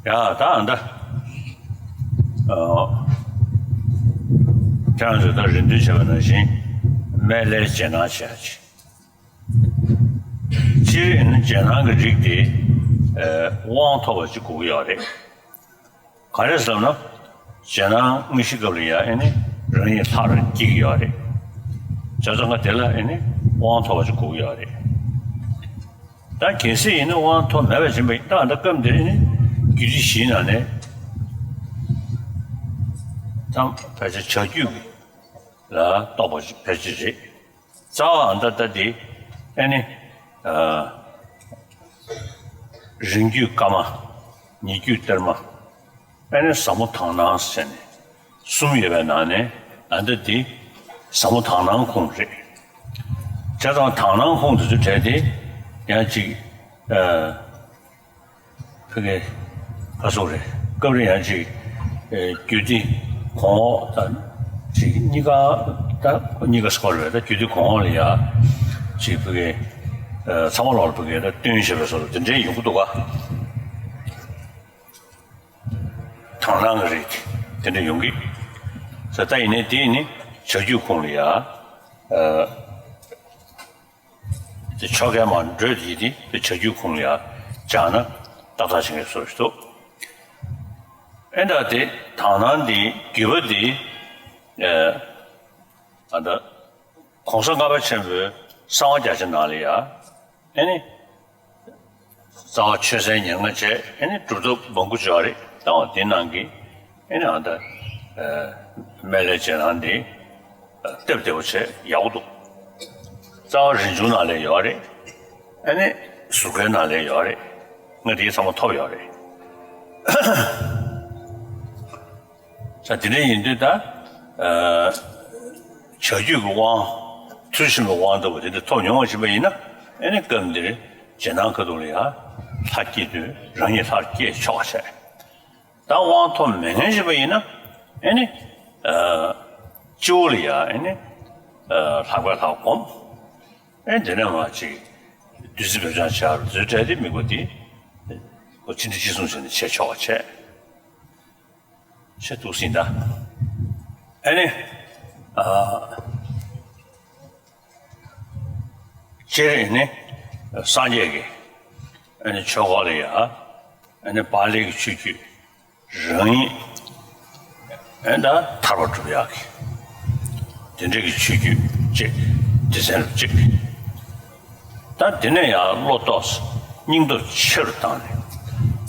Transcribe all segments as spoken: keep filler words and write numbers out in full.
ཡ་ད་ཨ་འདྲ། ཨ། ཁྱེད་རང་ཚོས་ད་རེ་འདུན་བྱས་པ་ནང་བཞིན་སྨན་བླའི་རྗེས་གནང་བྱེད་ཡ་ཅིག་སྤྱིར་ཡིན་ན་རྗེས་གནང་གི་རིགས་དེ་ཨ་དབང་ཐོབ་པ་ཅིག་དགོས་ཀྱི་ཡོད་རེད། ག་རེ་ཟེར་ན། རྗེས་གནང་དངོས་གཞིའི་སྐབས་ལ་ཡ་ཨེ་ནི་རང་ཉིད་ལྷར་སྐྱེ་གི་ཡོད་རེད། བྱས་ཙང་ང་དེ་ལ་ཨེ་ནི་དབང་ཐོབ་པ་ཅིག་དགོས་ཀྱི་ཡོད་རེད། ད་གལ་སྲིད་ཡིན་ན་དབང་ཐོབ་མེད་པ་ཡིན་པ་ཡིན་ད་ད་སྐབས་འདིར་ཨེ་ནི་རྒྱུད་སྡེ་བཞིའི་ནང་ནས་ད་ཕལ་ཆེར་བྱ་རྒྱུད་ལ་གཏོགས་པ་ཞིག་ཕལ་ཆེར་རེད། རྩ་བ་ཨ་ད་ལྟ་དེ་ཨེ་ནི་ཨ་རིང་བརྒྱུད་བཀའ་མ། ཉེ་བརྒྱུད་གཏེར་མ། ཨེ་ནི་ཟབ་མོ་དག་སྣང་ཟེར་ནས་གསུམ་ཡོད་པའི་ནང་ནས་ཨ་ད་དེ་ཟབ་མོ་དག་སྣང་ཁུངས་རེད། བྱས་ཙང་དག་སྣང་ཁུངས་དེ་ཚོའི་གྲས་དེ་ཡང་ཅིག་ཨ། ཕ་གི་ཕ་སོག་རེད། སྐབས་རེ་ཡང་ཅིག་ཨེ་རྒྱུད་སྡེ་གོང་འོག་དང་ཅིག་གཉིས་ཀ་ད་གཉིས་ཀ་སྐོར་རེད། ད་རྒྱུད་སྡེ་གོང་འོག་ལ་ཡ་ཅིག་ཕ་གི་ཨེ་ཚང་མ་ལོག་ལ་ཕ་གི་ད་སྟོན་བྱེད་པའི་བཟོ་འདྲ་དེ་འདྲའི་ཡོང་གི་འདུག་ག་དག་སྣང་གི་རིགས་དེ་འདྲ་ཡོང་གི་ཟེར། ད་ཡིན་ནའི་དེ་ནི་བྱ་རྒྱུད་ཁུངས་ལ་ཡ་ཨེ། དེ་ཆོ་གའི་མར་འགྲོས་དེ་དེ་དེ་བྱ་རྒྱུད་ཁུངས་ལ་ཡང་སྦྱར་ན་ཏག་ཏག་བྱེད་མཁན་བཟོ་ཞིག་འདུག་ཨེ་འདྲ་དེ་དག་སྣང་དེ་བརྒྱུད་པ་དེ་ཨ་ད་གོང་ས་ལྔ་པ་ཆེན་པོའི་གསང་བ་རྒྱ་ཆེ་ནང་ལ་ཡང་ཨེ་ནི། རྩ་བ་ཆོས་ཚན་ཉེར་ལྔ་བཅས་ཨེ་ནི་གྲུབ་ཐོབ་མང་པོ་ཅིག་ཡོད་རེད། ད་འོ་དེ་ནང་གི་ཨེ་ནི་ཨ་ད་ཨ་སྨན་བླའི་རྗེས་གནང་འདི་ཨ་ལྟེབ་ལྟེ་བོ་བྱས་ཡག་པོ་འདུག་རྩ་བ་རིན་འབྱུང་ནང་ལ་ཡོད་རེད། ཨེ་ནི་ཟུར་བཀའི་ནང་ལ་ཡོད་རེད། ང་དེའི་ཚང་མ་ཐོབ་ཡོད་རེད། ས་དེ་འདྲ་ཡིན་དུས་ད་ཨ་བྱ་རྒྱུད་ཀྱི་དབང་། ཚུལ་ཁྲིམས་ཀྱི་དབང་ལྟ་བུ་དེ་འདྲ་ཐོབ་མྱོང་བ་ཞིག་ཡིན་ན་ཨེ་ནི་སྐབས་འདིར་རྗེས་གནང་ཁ་ཐུག་ལ་ཡང་ལྷ་སྐྱེས་དུས་རང་ཉིད་ལྷར་སྐྱེས་ཆོག་པ་བྱས། ད་དབང་ཐོབ་མེད་མཁན་ཞིག་ཡིན་ན་ཨེ་ནི་ཨ་སྤྱི་བོ་ལ་ཡང་ཨེ་ནི་ཨ་ལྷག་པའི་ལྷ་སྒོམ། ཨེ་དེ་ནས་མར་ཅིག་བདུད་རྩི་འབེབས་སྦྱང་བྱ་རུ་བཟོས་བྲལ་ཏེ་དམིགས་པ་འདི་ཁོ་ཕྱི་འདྲི་ཅི་གསུང་བྱས་ནས་བྱས་ཆོག་པ་བྱས། ཆེ་ཐུགས་སྲིད་ད། ཨ་ནི། ཨ། སྤྱིར་ཨེ་ནི། སངས་རྒྱས་ཀྱི། ཨ་ནི་ཆོས་སྐོར་ལ་ཡ། ཨ་ནི་པཱ་ལི་གི་ཆོས་བརྒྱུད། རང་ཉིད། ཨེ་ད་ཐར་པ་སྒྲུབ་ཡག་གི། དེ་འདྲ་གི་ཆོས་བརྒྱུད་གཅིག་སྡེ་ཚན་རུ་གཅིག་ད་དེ་ནས་ཡང་བློ་ཏོག་ཙམ་སྙིང་སྟོབས་ཆེ་རུ་བཏང་ནས།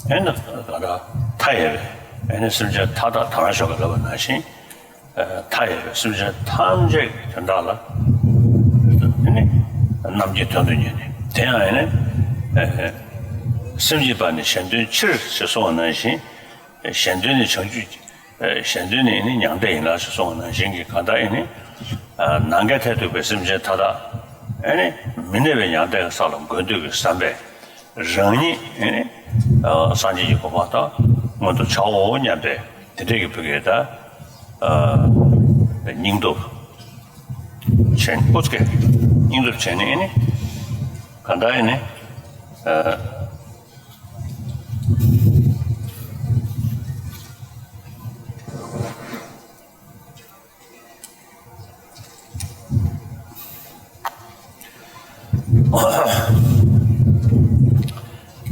ཨེ་ན་ད་ལྟ་མཐའ་ཡས་པའི་ཨེ་ནི་སེམས་ཅན་མཐའ་དག་དང་བླངས་ཞོག་ག་ལབ་པ་ནང་བཞིན། ཨེ་མཐའ་ཡས་པའི་སེམས་ཅན་ཐམས་ཅད་ཀྱི་དོན་དག་ལ། ཨེ་ནི་རྣམ་མཁྱེན་དོན་དུ་གཉེར་ནས་དེ་ཡང་ཨེ་ནི། ཨེ་སེམས་ཀྱི་བར་ནས་གཞན་དོན་ཕྱིར་ཞེས་གསུངས་པ་ནང་བཞིན། གཞན་དོན་ནི་བྱང་ཆུབ། གཞན་དོན་ནི་ནི་མྱང་འདས་ཡིན་ལ་ཞེས་གསུངས་པ་ནང་བཞིན་གྱི་གང་ལྟར་ཨེ་ནི། ནམ་མཁའི་མཐས་གཏུགས་པའི་སེམས་ཅན་མཐའ་དག་ཨེ་ནི་མི་གནས་པའི་མྱང་འདས་ཀྱི་ས་ལ་འགོད་འདོད་ཀྱི་བསམ་པས་རང་ཉིད་ཨེ་ནི། སངས་རྒྱས་ཀྱི་གོ་འཕང་དག་མངོན་དུ་བྱའོ་སྙམ་པའི་དེ་འདྲས་ཀྱི་བུ་གའི་ད། སྙིང་སྟོབས། བྱས་ཨོ་ཙི་ཀེ། སྙིང་སྟོབས་བྱས་ནས་ཨེ་ནི། གང་ལྟར་ཨེ་ནི།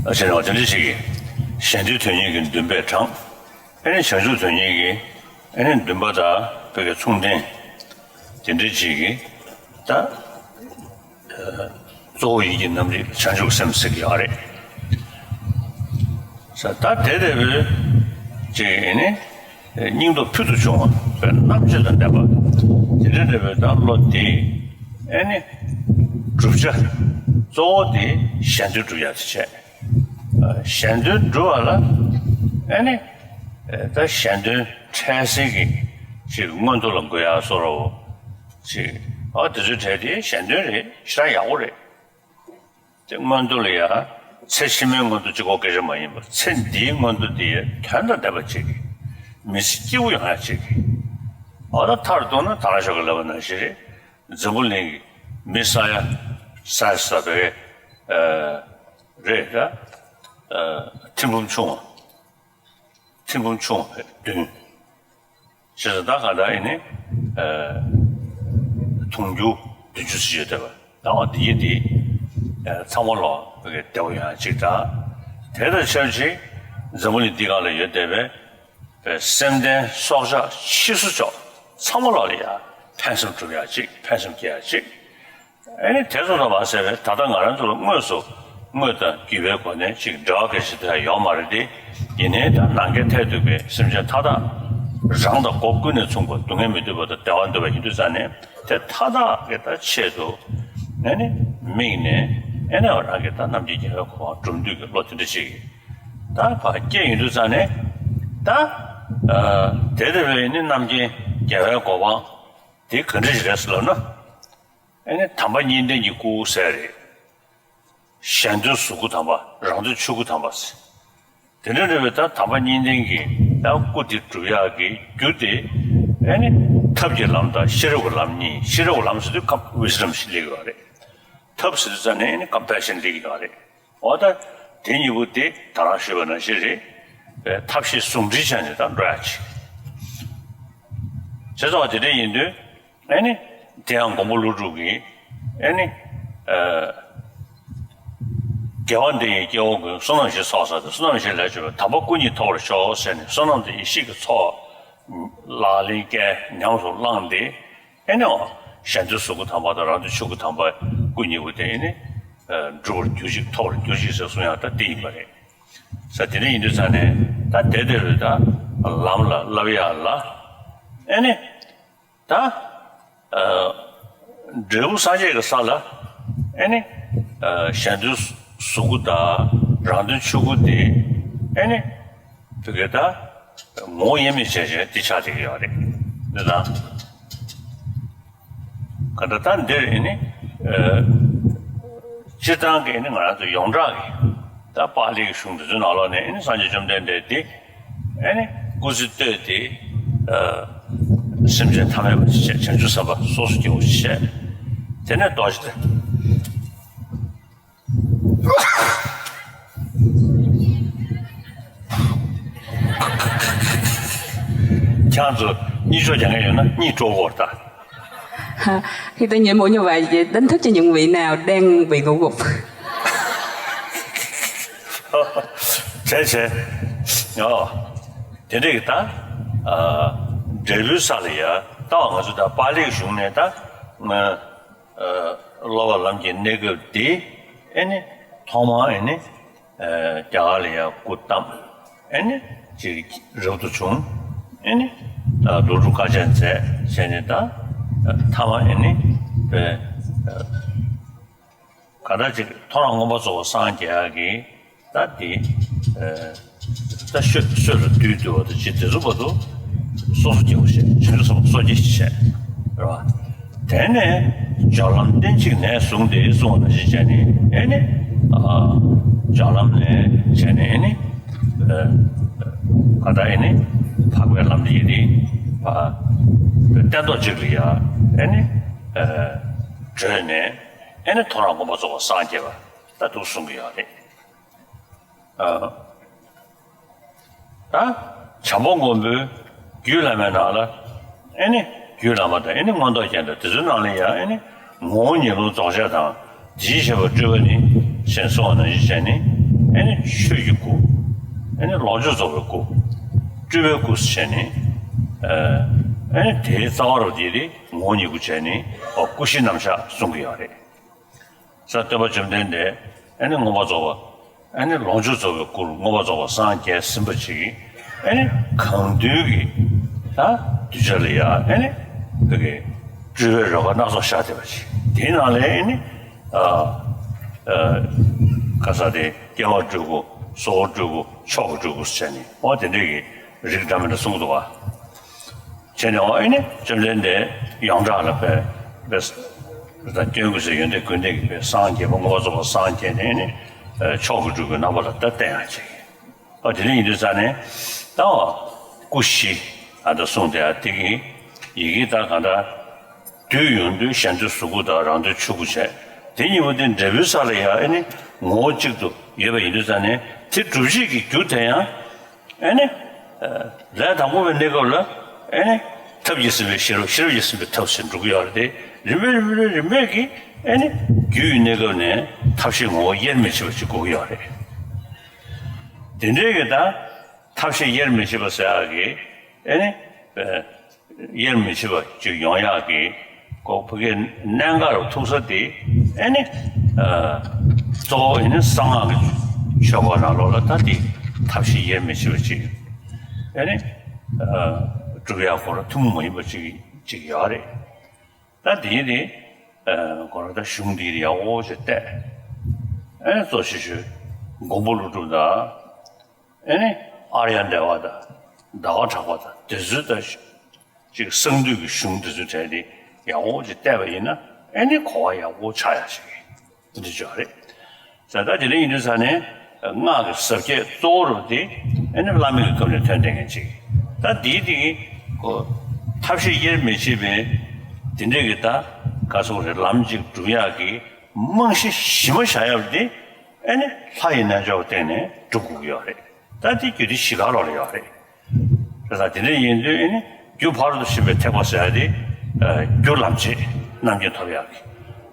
ཨ་ཅེ་ནོ་དེ་འདྲ་ཞིག་གིས་གཞན་དོན་དོན་གཉེར་གྱི་འདུན་པས་དྲངས། ཨེ་ནི་བྱང་ཆུབ་དོན་གཉེར་གྱི་ཨེ་ནི་འདུན་པ་དང་བོད་ཀྱི་མཚུངས་ལྡན་དེ་འདྲ་ཅིག་གིས་ད། གཙོ་བོ་ཡིད་ཀྱི་རྣམ་རིག་བྱང་ཆུབ་སེམས་ཟེར་གྱི་ཡོད་རེད། ས་ད་དེ་འདྲ་བོ་ཅིག་ཨེ་ནི་སྙིང་སྟོབས་ཕུལ་དུ་བྱུང་བ་རྣམ་དཔྱོད་དང་ལྡན་པ་དེ་འདྲ་འདྲ་བོ་ད་བློ་དེ་ཨེ་ནི་བསྒྲུབ་བྱ་གཙོ་བོ་དེ་གཞན་དོན་སྒྲུབ་ཡག་དེ་བྱས། གཞན་དོན་སྒྲུབ་པ་ལ་ཨེ་ནི་ད་གཞན་དོན་འཕྲལ་སེལ་གྱི་ཅིག་མངོན་མཐོ་ལ་འགོད་ཡག་བཟོ་འདྲ་བོ་ཅིག་ཨ་དེ་ཚོའི་གྲས་དེ་གཞན་དོན་རེད། ཞེ་དྲག་ཡག་པོ་རེད། དེ་མངོན་མཐོ་ལ་ཡ་ཚེ་ཕྱི་མའི་མངོན་མཐོ་གཅིག་པོ་སྐད་ཆ་མ་ཡིན་པར་ཚེ་འདིའི་མངོན་མཐོ་དེ་དོན་དང་ལྡན་པ་ཅིག་གི་མི་ཚེ་སྐྱིད་པོ་ཡོང་ཡག་ཅིག་གི་ཨ་ད་མཐར་གཏུགས་ན་དང་བླངས་ཞོག་ག་ལབ་པ་ནང་བཞིན་རེད། འཛམ་བུ་གླིང་གི་མི་ས་ཡ་ས་ཡ་ས་བའི་རེད་ད། ཐེར་འབུམ་ཆུང་བ། ཐིམ་ཕུག་ཆུང་བ་བདུན། བྱས་ཙང་ད་ག་ད་ཨེ་ནི། ཨ། དུང་ཕྱུར་བདུན་ཅུ་ཙམ་ཡོད་བསྡད་པ། ད་འོ་འདི་ཡི་འདི། ཨ། ཚང་མ་ལོག་བདེ་པོ་ཡོང་ཡ་གཅིག་དང་། དེ་དང་ཆབས་ཅིག་འཛམ་བུ་གླིང་འདི་སྒང་ལ་ཡོད་བསྡད་པའི་སེམས་ལྡན་སྲོག་ཆགས་ཕྱིས་སུ་ཕྱོགས་ཚང་མ་ལོག་ལ་ཡ་ཕན་སེམས་སྒྲུབ་ཡ་གཅིག་ཕན་སེམས་སྐྱེ་ཡ་གཅིག་ཨེ་ནི་དེ་ཚོ་དང་མ་ཟད་པའི་ད་ལྟ་ང་རང་ཚོ་ལ་དངོས་སུ་དངོས་དང་བརྒྱུད་པའི་སྒོ་ནས་ཅིག་འབྲེལ་བ་གལ་ཆེ་དེ་ཡོད་མ་རེད་དེ། ཡིན་ནའི་ད་ནམ་མཁའི་མཐས་གཏུགས་པའི་སེམས་ཅན་མཐའ་དག་རང་དང་སྒོ་ཀུན་ནས་མཚུངས་པ་སྡུག་བསྔལ་མི་འདོད་པ་དང་བདེ་བ་འདོད་པ་ཡིན་དུས་ཙང་ནས་དེ་མཐའ་དག་གི་ད་ཆེད་དུ་ཨེ་ནི་དམིགས་ནས་ཨེ་ནི་རང་གི་ད་རྣམ་མཁྱེན་རྒྱལ་བའི་གོ་འཕང་སྒྲུབ་འདོད་ཀྱི་བློ་དེ་འདྲ་ཅིག་ད་ཕར་སྐྱེས་ཡོང་དུས་ཙང་ནས་ད་ཨ་དེ་ལྟ་བུའི་ནི་རྣམ་མཁྱེན་རྒྱལ་བའི་གོ་འཕང་དེ་ག་འདྲ་ཞིག་རེད་ཟེར་ལབ་ན། ཨེ་ནི་དམ་པ་གཉིས་ལྡན་གྱི་སྐུ་ཟེར་རེད། གཞན་དོན་གཟུགས་སྐུ་དམ་པ་རང་དོན་ཆོས་སྐུ་དམ་པ་ཟེར། དེ་འདྲ་འདྲ་བའི་ད་དམ་པ་གཉིས་ལྡན་གྱི་ད་སྐུ་དེ་སྒྲུབ་ཡག་གི་རྒྱུ་དེ་ཨེ་ནི་ཐབས་ཀྱི་ལམ་དང་ཤེས་རབ་ཀྱི་ལམ་གཉིས། ཤེས་རབ་ཀྱི་ལམ་ཟེར་དུས་ཀམ་ཝི་སི་ཌམ་ཞིག་སླེབས་ཡོད་རེད། ཐབས་ཟེར་དུས་ཙ་ནས་ཨེ་ནི་ཀམ་པེ་ཤན་སླེབས་ཡོད་རེད། འོ་ད་དེ་གཉིས་པོ་དེ་ད་རང་ཞུས་པ་ནང་བཞིན་རེད། ཐབས་ཤེས་ཟུང་འབྲེལ་བྱས་ནས་ད་འགྲོ་ཡག་ཅིག་བྱས་ཙང་དེ་འདྲ་ཡིན་དུས། ཨེ་ནི། དེ་ཡང་མགོན་པོ་ཀླུ་སྒྲུབ་ཀྱིས་ཨེ་ནི། ཨ། དགེ་བ་འདི་ཡིས་སྐྱེ་བོ་ཀུན། བསོད་ནམས་ཞིག་ཚོགས་བསགས་ཏེ། བསོད་ནམས་ཞིག་ལས་བྱུང་བའི། དམ་པ་སྐུ་གཉིས་ཐོབ་པར་ཤོག་ཟེར་ནས་བསོད་ནམས་དེ་ཡེ་ཤེས་ཀྱི་ཚོགས་ལག་ལེན་བཀལ། ཉམས་སུ་བླངས་ཏེ་ཨེ་ནི་འོ་གཞན་དོན་གཟུགས་སྐུ་དམ་པ་དང་རང་དོན་ཆོས་སྐུ་དམ་པ་སྐུ་གཉིས་པོ་དེ་ཨེ་ནི། ཨ། འགྲུབ་པར་གྱུར་ཅིག་ཐོབ་པར་གྱུར་ཅིག་ཟེར་གསུང་ཡག་ད་དེ་ཡིན་པ་རེད། ས་དེ་འདྲ་ཡིན་དུས་ཙ་ནས་ད་དེ་དེ་རུ་ད་ལམ་ལ་བསླབ་ཡག་ལ་ཨེ་ནི། ད། ཨ། འབྲས་བུ་སངས་རྒྱས་ཀྱི་ས་ལ་ཨེ་ནི། ཨ། གཞན་དོན་གཟུགས་སྐུ་དང་རང་དོན་ཆོས་སྐུ་དེ་ཨེ་ནི། བོད་སྐད་ད་ངོ་བོ་དབྱེར་མེད་བྱས་བྱས་འདི་ཆགས་བསྡད་ཀྱི་ཡོད་རེད། འདི་དང་། ག་འདྲ་ད་འདིར་ཨེ་ནི། ཨ། སྤྱིར་བཏང་གི་ཨེ་ནི་ང་རང་ཚོ་ཡོངས་གྲགས་ཀྱི་ད་པཱ་ལི་གི་གཞུང་འདི་ཚོའི་ནང་ལོགས་ནས་ཨེ་ནི་སངས་རྒྱས་བཅོམ་ལྡན་འདས་འདི་ཨེ་ནི་སྐུ་ཚེ་སྟོད་དེ། ཨ། སེམས་ཅན་ཐ་མལ་པ་ཞིག་བྱས། བྱང་ཆུབ་སེམས་དཔའ་སོ་སོ་སྐྱེ་བོ་ཞིག་བྱས། དེ་ནས་རྡོ་རྗེ། ཁྱེད་ཚོ་གཉིད་ཅོག་རྒྱག་མཁན་ཡོད་ན་གཉིད་དཀྲོག་གོ་ད། ཧ། ཁྱེད་ད་ཉན་མོ་ཉོ་བ་ཡི་ད་ཐབས་ཀྱི་ཉུང་བའི་ནའོ་ལྡན་བའི་ནོ་གོ། བྱས་བྱས། ཨོ། དེ་འདྲ་གི་ད། ཨ། འབྲས་བུའི་ས་ལ་ཡ། ད་ང་ཚོ་ད་པཱ་ལིའི་གཞུང་ནས་ད། ང་། ཨ། སློབ་པ་ལམ་གྱི་གནས་སྐབས་འདི་ཨེ་ནི་ཐོག་མར་ཨེ་ནི། ཨ། རྒྱ་གར་ལ་ཡ་སྐུ་བལྟམས། ཨེ་ནི་ཅིག་རབ་ཏུ་བྱུང་། ཨེ་ནི། ཨ། ལོ་དྲུག་དཀའ་སྤྱད་མཛད་བྱས་ནས་ད། ཨ། མཐའ་མ་ཨེ་ནི། ཨ། ག་འདྲ་ཅིག་མཐོང་སྣང་མངོན་པར་རྫོགས་པར་སངས་རྒྱས་ཀྱི་ད་དེ། ཨ། ད་ཤོད་སྲོད་ལ་བདུད་འདུལ་བ་དང་ཅི་དེ་ཚོ་བར་དུ་སོ་སོ་སྐྱེ་བོ་བྱས། བྱང་ཆུབ་སེམས་དཔའ་སོ་སྐྱེ་ཞིག་བྱས། རེད་བ། དེ་ནས་སྦྱོར་ལམ་རྟེན་གཅིག་ནས་བཟུང་སྟེ་གསུངས་པ་ནང་བཞིན་བྱས་ནས་ཨེ་ནི། ཨ། སྦྱོར་ལམ་ནས་བྱས་ནས་ཨེ་ནི། ཨ། ག་ད་ཨེ་ནི། འཕགས་པའི་ལམ་དེ་ཡི་དེ། ཨ། སྟན་ཐོག་གཅིག་ལ་ཡ་ཨེ་ནི། ཨ། བགྲོད་ནས་ཨེ་ནི་མཐོང་སྣང་མངོན་པར་རྫོགས་པར་སངས་རྒྱས་པ་ད་འདུག་གསུང་གི་ཡོད་རེད། ཨ། ད་བྱམས་པ་མགོན་པོའི་རྒྱུད་བླ་མའི་ནང་ལ་ཨེ་ནི་རྒྱུད་བླ་མ་དང་ཨེ་ནི་མངོན་རྟོགས་རྒྱན་དང་དེ་ཚོའི་ནང་ལ་ཡང་ཨེ་ནི་ངོ་བོ་ཉིད་ལུགས་རྫོགས་བྱེད་དང་དེ་བཞིན་གཤེགས་པ་སྤྲུལ་པ་ནི་ཞེས་གསུངས་པ་ནང་བཞིན་བྱས་ནས་ཨེ་ནི་ཆོས་ཀྱི་སྐུ། ཨེ་ནི་ལོངས་སྤྱོད་རྫོགས་པའི་སྐུ། སྤྲུལ་པའི་སྐུ་ཞེས་ནི། ཨེ་ནི་དེའི་རྩ་བ་རུ་དེ་དེ་ངོ་བོ་ཉིད་སྐུ་བྱས་ནས་སྐུ་བཞིའི་རྣམ་གཞག་གསུང་གི་ཡོད་རེད། ས་སྟོན་པ་བཅོམ་ལྡན་འདས་ཨེ་ནི་མངོན་པར་རྫོགས་པ། ཨེ་ནི་ལོངས་སྤྱོད་རྫོགས་པའི་སྐུར་མངོན་པར་རྫོགས་པར་སངས་རྒྱས་ཟིན་པ་ཅིག་གིས་ཨེ་ནི་གང་འདུལ་གྱི་ད་གདུལ་བྱ་ལ་ཡ་ཨེ་ནི་བོད་ཀྱི་སྤྲུལ་པའི་རོལ་ག་སྣ་ཚོགས་ཤར་བསྡད་པ་ཅིག་དེའི་ནང་ལས་ཨེ་ནི། ཨ། ཨ། ག་ས་དེ་སྐྱེ་བ་སྤྲུལ་སྐུ། གསོ་བ་སྤྲུལ་སྐུ། མཆོག་གི་སྤྲུལ་སྐུ་ཟེར་ནས་འོ་དེ་འདྲས་ཀྱི་རིགས་འདྲ་མི་འདྲ་གསུངས་འདུག་བ། བྱས་ནས་འོ་ཨེ་ནི་བཅོམ་ལྡན་འདས་ཡོངས་གྲགས་ལ་དཔེ་དཔེ་ད་སྐྱོན་ཀུན་ཟད་ཡོན་ཏན་ཀུན་ལྡན་གྱི་དཔེ་སངས་རྒྱས་པ་མངོན་པར་རྫོགས་པར་སངས་རྒྱས་ནས་ཨེ་ནི་མཆོག་གི་སྤྲུལ་སྐུའི་རྣམ་པ་ལ་ད་བསྟན་ཡང་བྱེད་ཀྱི། འོ་དེ་འདྲ་ཡིན་དུས་ཙང་ནས་ད་འོ་སྐུ་བཞི་ཨ་ད་གསུངས་དེ་ཨ་དེ་གི་ཡི་གེ་ད་ག་འདྲ། བསྡུས་ཡོང་དུས་གཞན་དོན་གཟུགས་སྐུ་དང་རང་དོན་ཆོས་སྐུ་བྱས། དེ་གཉིས་པོ་དེ་འབྲས་བུའི་ས་ལ་ཡང་ཨེ་ནི་ངོ་བོ་གཅིག་ཏུ་ཡོད་པ་ཡིན་དུས་ཙང་ནས་དེ་སྒྲུབ་བྱེད་ཀྱི་རྒྱུ་དེ་ཡང་ཨེ་ནི་ ལས་དང་པོ་པའི་གནས་སྐབས་ལ་ཨེ་ནི་ཐབས་ཀྱིས་ཟིན་པའི་ཤེས་རབ། ཤེས་རབ་ཀྱིས་ཟིན་པའི་ཐབས་ཟེར་འགྲོ་གི་ཡོད་རེད་དེ། རིམ་པས་རིམ་པས་རིམ་པས་ཀྱིས་ཨེ་ནི་རྒྱུ་ཡི་གནས་སྐབས་ནས་ཐབས་ཤེས་ངོ་བོ་དབྱེར་མི་ཕྱེད་པ་ཅིག་དགོས་ཀྱི་ཡོད་རེད། དེ་འདྲའི་གི་ད་ཐབས་ཤེས་དབྱེར་མི་ཕྱེད་པ་ཟེར་ཡག་གི་ཨེ་ནི། དབྱེར་མི་ཕྱེད་པ་ཅིག་ཡོང་ཡག་གི་སྐོར་ཕ་གིའི་གནད་འགག་རུ་ཐུག་ས་དེ་ཨེ་ནི། གཙོ་བོ་ཨེ་ནི་གསང་སྔགས་ཀྱི་ཆོས་སྐོར་ནང་ལོགས་ལ་ད་དེ་ཐབས་ཤེས་དབྱེར་མི་ཕྱེད་པ་ཅིག་ཨེ་ནི། སྒྲུབ་ཡག་སྐོར་ལ་ཐུན་མོང་མ་ཡིན་པ་ཅིག་ཅིག་ཡོད་རེད། ད་དེ་ནི་སྐོར་ལ་ད་གཞུང་འདི་ཡག་པོ་ཅིག་བལྟས། ཨེ་ནི་གཙོ་ཆེ་ཤོས་མགོན་པོ་ཀླུ་སྒྲུབ་དང་། ཨེ་ནི་ཨཱརྱ་དེ་བ་དང་ཟླ་བ་གྲགས་པ་དང་དེ་ཚོའི་ད་ཅིག་གསང་འདུས་ཀྱི་གཞུང་དེ་ཚོའི་གྲས་དེ་ཡག་པོ་ཅིག་བལྟས་པ་ཡིན་ན་ཨེ་ནི་གོ་བ་ཡག་པོ་ཆགས་ཡག་ཞིག་འདི་འདྲ་ཅིག་ཡོད་རེད། ད་ལྟ་དེ་འདྲ་ཡིན་དུས་ཙང་ནས་སྔགས་ཀྱི་ཟབ་ཁྱད་གཙོ་བོ་རུ་དེ་ཨེ་ནི་བླ་མེད་ཀྱི་སྐབས་ནས་ཐོན་བསྡད་མཁན་ཅིག་ད་དེའི་དེ་གི་ཐབས་ཤེས་དབྱེར་མི་ཕྱེད་པའི་དེ་འདྲ་གི་ད་ག་སོགས་རེད། ལམ་ཅིག་སྒྲུབ་ཡག་གི་རྨང་གཞི་ཞིབ་མོ་བཞག་ཡག་དེ་ཨེ་ནི་ལྷ་ཡི་རྣལ་འབྱོར་སྟེང་ནས་སྒྲུབ་དགོས་ཀྱི་ཡོད་རེད། ད་དེ་རྒྱུད་སྡེ་བཞི་ཀ་ལོགས་ལ་ཡོད་རེད། རེད་ད། དེ་འདྲ་ཡིན་དུས་ཨེ་ནི་རྒྱུ་ཕ་རོལ་ཏུ་ཕྱིན་པའི་ཐེག་པ་ཟེར་ཡག་དེ་རྒྱུ་ལམ་བྱེད་རྣམ་མཁྱེན་ཐོབ་ཡག་གི།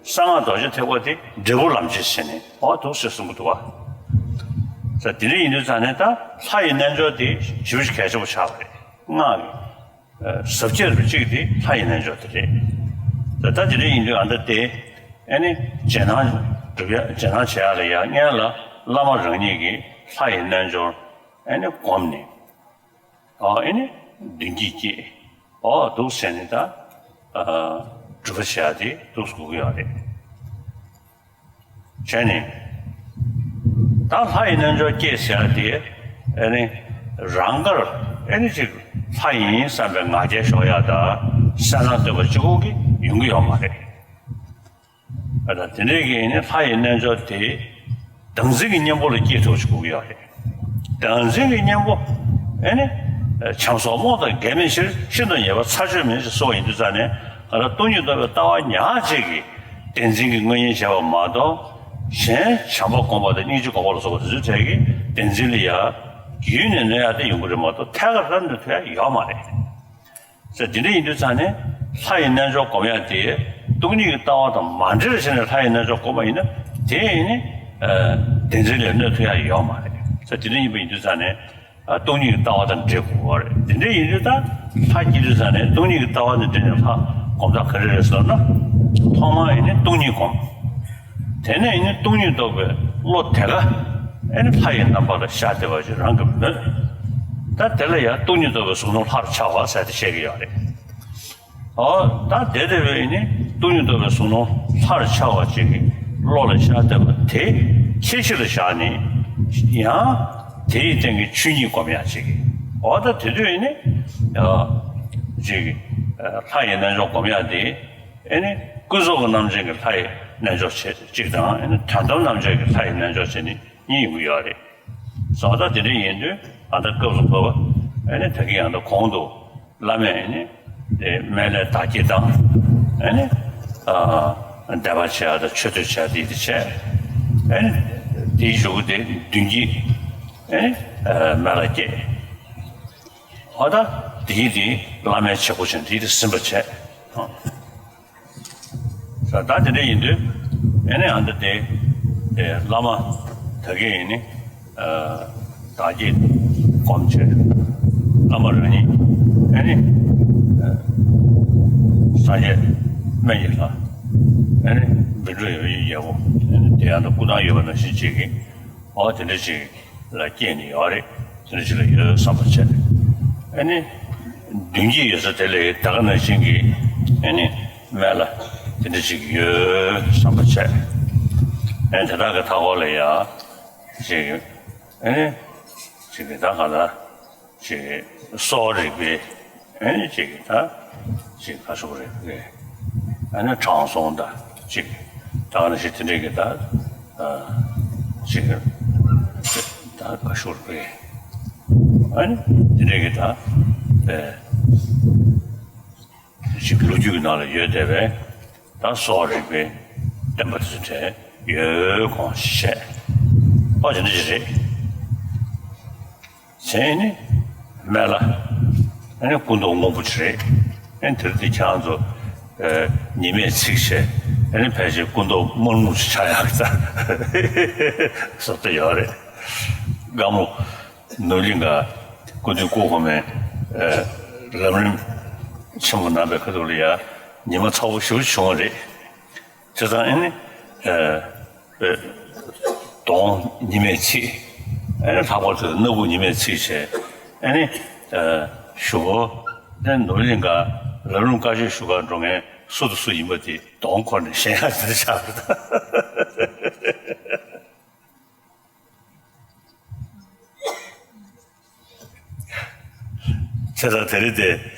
གསང་སྔགས་རྡོ་རྗེ་ཐེག་པ་དེ་འབྲས་བུ་ལམ་བྱེད་ཟེར་ནས་ཨོ་འདུག་ཟེར་གསུང་གི་འདུག་བ། ད་དེ་འདྲ་ཡིན་དུས་ཙང་ནས་ད་ལྷ་ཡི་རྣལ་འབྱོར་དེ་ཞེ་པོ་ཅིག་གལ་ཆེན་པོ་ཆགས་པ་རེད། སྔགས་ཀྱི་ཟབ་ཁྱད་རུ་གཅིག་དེ་ལྷ་ཡི་རྣལ་འབྱོར་དེ་རེད། ད་ལྟ་དེ་འདྲ་ཡིན་དུས་ཨ་ད་དེ་ཨེ་ནི་རྗེས་གནང་སྒྲུབ་ཡ། རྗེས་གནང་བྱེད་ཡ་ལ་ཡ་སྔོན་ལ་བླ་མ་རང་ཉིད་ཀྱིས་ལྷ་ཡི་རྣལ་འབྱོར་ཨེ་ནི་བསྒོམས་ནས་ཨོ་ཨེ་ནི་མདུན་བསྐྱེད་བསྐྱེད་ཨོ་འདུག་ཟེར་ནས་ད་སྒྲུབ་པ་བྱེད་ཡ་དེ་འདུག་དགོས་ཀྱི་ཡོད་རེད། བྱས་ནས། ད་ལྷ་ཡི་རྣལ་འབྱོར་སྐྱེས་ཟེར་ཡ་དེ་ཨེ་ནི་རང་དགར་ཨེ་ནི་ཅིག་ལྷ་ཡིན་བསམ་པའི་ང་རྒྱལ་ཤོར་ཡ་དང་གསལ་སྣང་སྟོན་པ་གཅིག་པོ་གིས་ཡོང་གི་ཡོད་མ་རེད། ཨ་ད་དེ་འདྲའི་གི་ཨེ་ནི་ལྷ་ཡི་རྣལ་འབྱོར་དེ་བདག་འཛིན་གྱི་གཉེན་པོ་ལ་སྐྱེས་ཐུབ་ཅིག་དགོས་ཀྱི་ཡོད་རེད། བདག་འཛིན་གྱི་གཉེན་པོ་ཨེ་ནི་བྱམས་སོགས་རྨོངས་དང་འགལ་མེད་ཕྱིར། ཤིན་ཏུ་ཉེས་པ་ཚར་གཅོད་མིན་ཞེས་གསུངས་པ་ཡིན་དུས་ཙང་ནས་ང་རང་སྟོང་ཉིད་རྟོགས་པའི་ལྟ་བ་ཉག་གཅིག་གིས་བདེན་འཛིན་གྱི་དངོས་གཉེན་བྱས་པ་མ་གཏོགས། གཞན་བྱམས་པ་སྒོམ་པ་དང་སྙིང་རྗེ་སྒོམ་པ་ལ་སོགས་པ་དེ་ཚོའི་གྲས་ཀྱིས་བདེན་འཛིན་ལ་ཡ་ཡུན་ནས་གནོད་ཡག་དེ་ཡོང་གི་རེད་མ་གཏོགས་ཐད་ཀར་རང་གནོད་ཐུབ་ཡག་ཡོད་མ་རེད། ཟེར་དེ་འདྲ་ཡིན་དུས་ཙང་ནས་ལྷ་ཡི་རྣལ་འབྱོར་སྒོམ་ཡག་དེ་སྟོང་ཉིད་ཀྱི་ལྟ་བ་དང་མ་འབྲེལ་བྱས་ནས་ལྷ་ཡི་རྣལ་འབྱོར་སྒོམ་པ་ཡིན་ན་དེ་ཡིན་ནི་བདེན་འཛིན་ལ་གནོད་ཐུབ་ཡག་ཡོད་མ་རེད། ཟེར་དེ་འདྲ་ཡིན་པ་ཡིན་དུས་ཙང་ནས། ཨ་སྟོང་ཉིད་ཀྱི་ལྟ་བ་དང་འབྲེལ་དགོས་པ་རེད། དེ་འདྲ་ཡིན་དུས་ད་ལྷ་སྐྱེ་དུས་ཙང་ནས་སྟོང་ཉིད་ཀྱི་ལྟ་བ་དང་འབྲེལ་ནས་ལྷ་སྒོམ་སྟངས་ག་རེ་རེད་ཟེར་ན། ཐོག་མར་ཡིན་ནི་སྟོང་ཉིད་སྒོམ། དེ་ནས་ཡིན་ནི་སྟོང་ཉིད་རྟོགས་པའི་བློ་དེ་ག་ཨེ་ནི་ལྷ་ཡི་རྣམ་པ་ལ་ཤར་བསྡད་པ་ཞིག་རང་གིས་མོས། ད་དེ་ལ་ཡང་སྟོང་ཉིད་རྟོགས་པའི་གཟུགས་སྣང་ལྷར་འཆར་བ་ཟེར་ཏེ་བཤད་ཀྱི་ཡོད་རེད། ཨོ། ད་དེ་དེ་བས་ནི་སྟོང་ཉིད་རྟོགས་པའི་གཟུགས་སྣང་ལྷར་འཆར་བ་ཅིག་གི་བློ་ལ་ཤར་བསྡད་པ་དེ་ཁྱད་གཞི་ལ་བཞག་ནས་ཡང་དེའི་སྟེང་གི་ཆོས་ཉིད་སྒོམ་ཡག་ཅིག་ཨོ། ད་དེ་དུས་ནི་ཨ་ཅིག་ཨ་ལྷ་ཡི་རྣལ་འབྱོར་སྒོམ་ཡག་དེ་ཨེ་ནི་ཀུན་རྫོབ་ཀྱི་རྣམ་ཅན་གྱི་ལྷ་ཡི་རྣལ་འབྱོར་བྱེད་ཅིག་དང་། ཨེ་ནི་དོན་དམ་རྣམ་ཅན་གྱི་ལྷ་ཡི་རྣལ་འབྱོར་བྱེད་ནི་གཉིས་ཡོང་གི་ཡོད་རེད། བཟོ་ལྟ་དེ་འདྲ་ཡིན་དུས་ཨ་ད་སྐབས་སུ་བབ་པ་ཨེ་ནི་ད་གིན་ཨ་ད་གོང་དུ་བླ་མས་ཨེ་ནི་དེ་སྨན་བླའི་བདག་བསྐྱེད་དང་ཨེ་ནི་ཨ་བཟླས་པ་བྱེད་ཡག་དང་མཆོད་བསྟོད་བྱེད་ཡག་དེ་དེ་བྱས། ཨེ་ནི་དེའི་མཇུག་དེ་མདུན་བསྐྱེད་ཨེ་ནི་ཨ་སྨན་བླ་བསྐྱེད། ཨ་ད་དེའི་དེ་བླ་མའི་བྱེད་སྒོ་ཅན་དེའི་དེ་ཟིན་པ་བྱས། ད་དེ་འདྲ་ཡིན་དུས་ཨེ་ནི་ཨ་ད་དེ་དེ་བླ་མ་ད་གིན་ཡིན་ནི་ཨ་བདག་བསྐྱེད་སྒོམ་བྱས། བླ་མ་རང་ཉིད་ཨེ་ནི་ཨ་སངས་རྒྱས་སྨན་གྱི་ལྷ་ཨེ་ནི་བཻ་ཌཱུརྱ་ཡབ་ཡུམ་རྒྱལ་པོ་ཨེ་ནི་དེ་ཡང་ད་སྐུ་ཐང་ཡོད་པ་ནང་བཞིན་ཅིག་གིས་ཨོ་དེ་འདྲ་ཅིག་ལ་སྐྱེས་ནས་ཡོད་རེད། དེ་འདྲ་ཅིག་ལ་ཡོད་བསམ་པ་བྱས། ཨེ་ནི་མདུན་བསྐྱེད་ཡོད་ས་དེ་ལ་ད་ག་ནང་བཞིན་གྱི་ཨེ་ནི་སྨན་བླ་དེ་འདྲ་ཅིག་ཡོད་བསམ་པ་བྱས། ཨེ་ནི་དེ་དག་གི་མཐའ་འཁོར་ལ་ཡ་ཅིག་ཨེ་ནི་ཅིག་གི་ད་ག་ལ་ཅིག་གསོ་བ་རིག་པའི་ཨེ་ནི་ཅིག་གི་ད་ཅིག་ག་ཟེར་དགོས་རེད། ཨེ་ནི་དྲང་སྲོང་དང་ཅིག་ད་ག་ནང་བཞིན་དེ་འདྲ་གི་ད་ཅིག་ད་ག་ཟེར་དགོས་རེད། ཨ་ནི་དེ་འདྲ་གི་ད་ཨེ་ཅིག་ལོ་རྒྱུས་ཀྱི་ནང་ལ་ཡོད་བསྡད་པའི་ད་གསོ་བ་རིག་པའི་བསྟན་པ་དེ་ཚོ་གྲས་ཡོད་དགོངས་བཞེས། ཨོ་དེ་འདྲ་ཅིག་རེད། བྱས་ནས་ སྨན་བླ། ཨ་ནི་སྐུ་མདོག་སྔོན་པོ་ཅིག་རེད། ཨ་ནི་དེ་རིང་འདི་ཁྱེད་རང་ཚོ་ཨ་ཉི་མས་ཚིག་བྱས། ཨ་ནི་ཕལ་ཆེར་སྐུ་མདོག་དམར་སྨུག་ཅིག་ཆགས་ཡག་གི་བཟོ་འདྲ་ཡོད་རེད། སྒ་མོ་ནོར་གླིང་ག་སྐུ་མདུན་སྐུ་གོང་མའི་ཨ་ལམ་རིམ་ཆེན་མོ་གནང་པའི་ཁ་ཐུག་ལ་ཡ་ཉི་མ་ཚ་པོ་ཞེ་པོ་བྱུང་བ་རེད། བྱས་ཙང་ཨ་ནི་ཨ་གདོང་ཉི་མས་ཚིག་ཨ་ནི་ལྷག་པར་དུ་སྣ་ཁུག་ཉི་མས་ཚིག་བྱས། ཨ་ནི་ཨ་བཞུགས་སྒར་ནོར་གླིང་ག་ལམ་རིམ་བཀའ་ཆོས་ཞུ་གར་འགྲོ་མཁན་སུ་དང་སུ་ཡིན་པ་དེ་གདོང་ཁོ་ནས་ཤེས་ཡག་དེ་འདྲ་ཆགས་པ་དང་། བྱས་ཙང་དེ་རིང་དེ་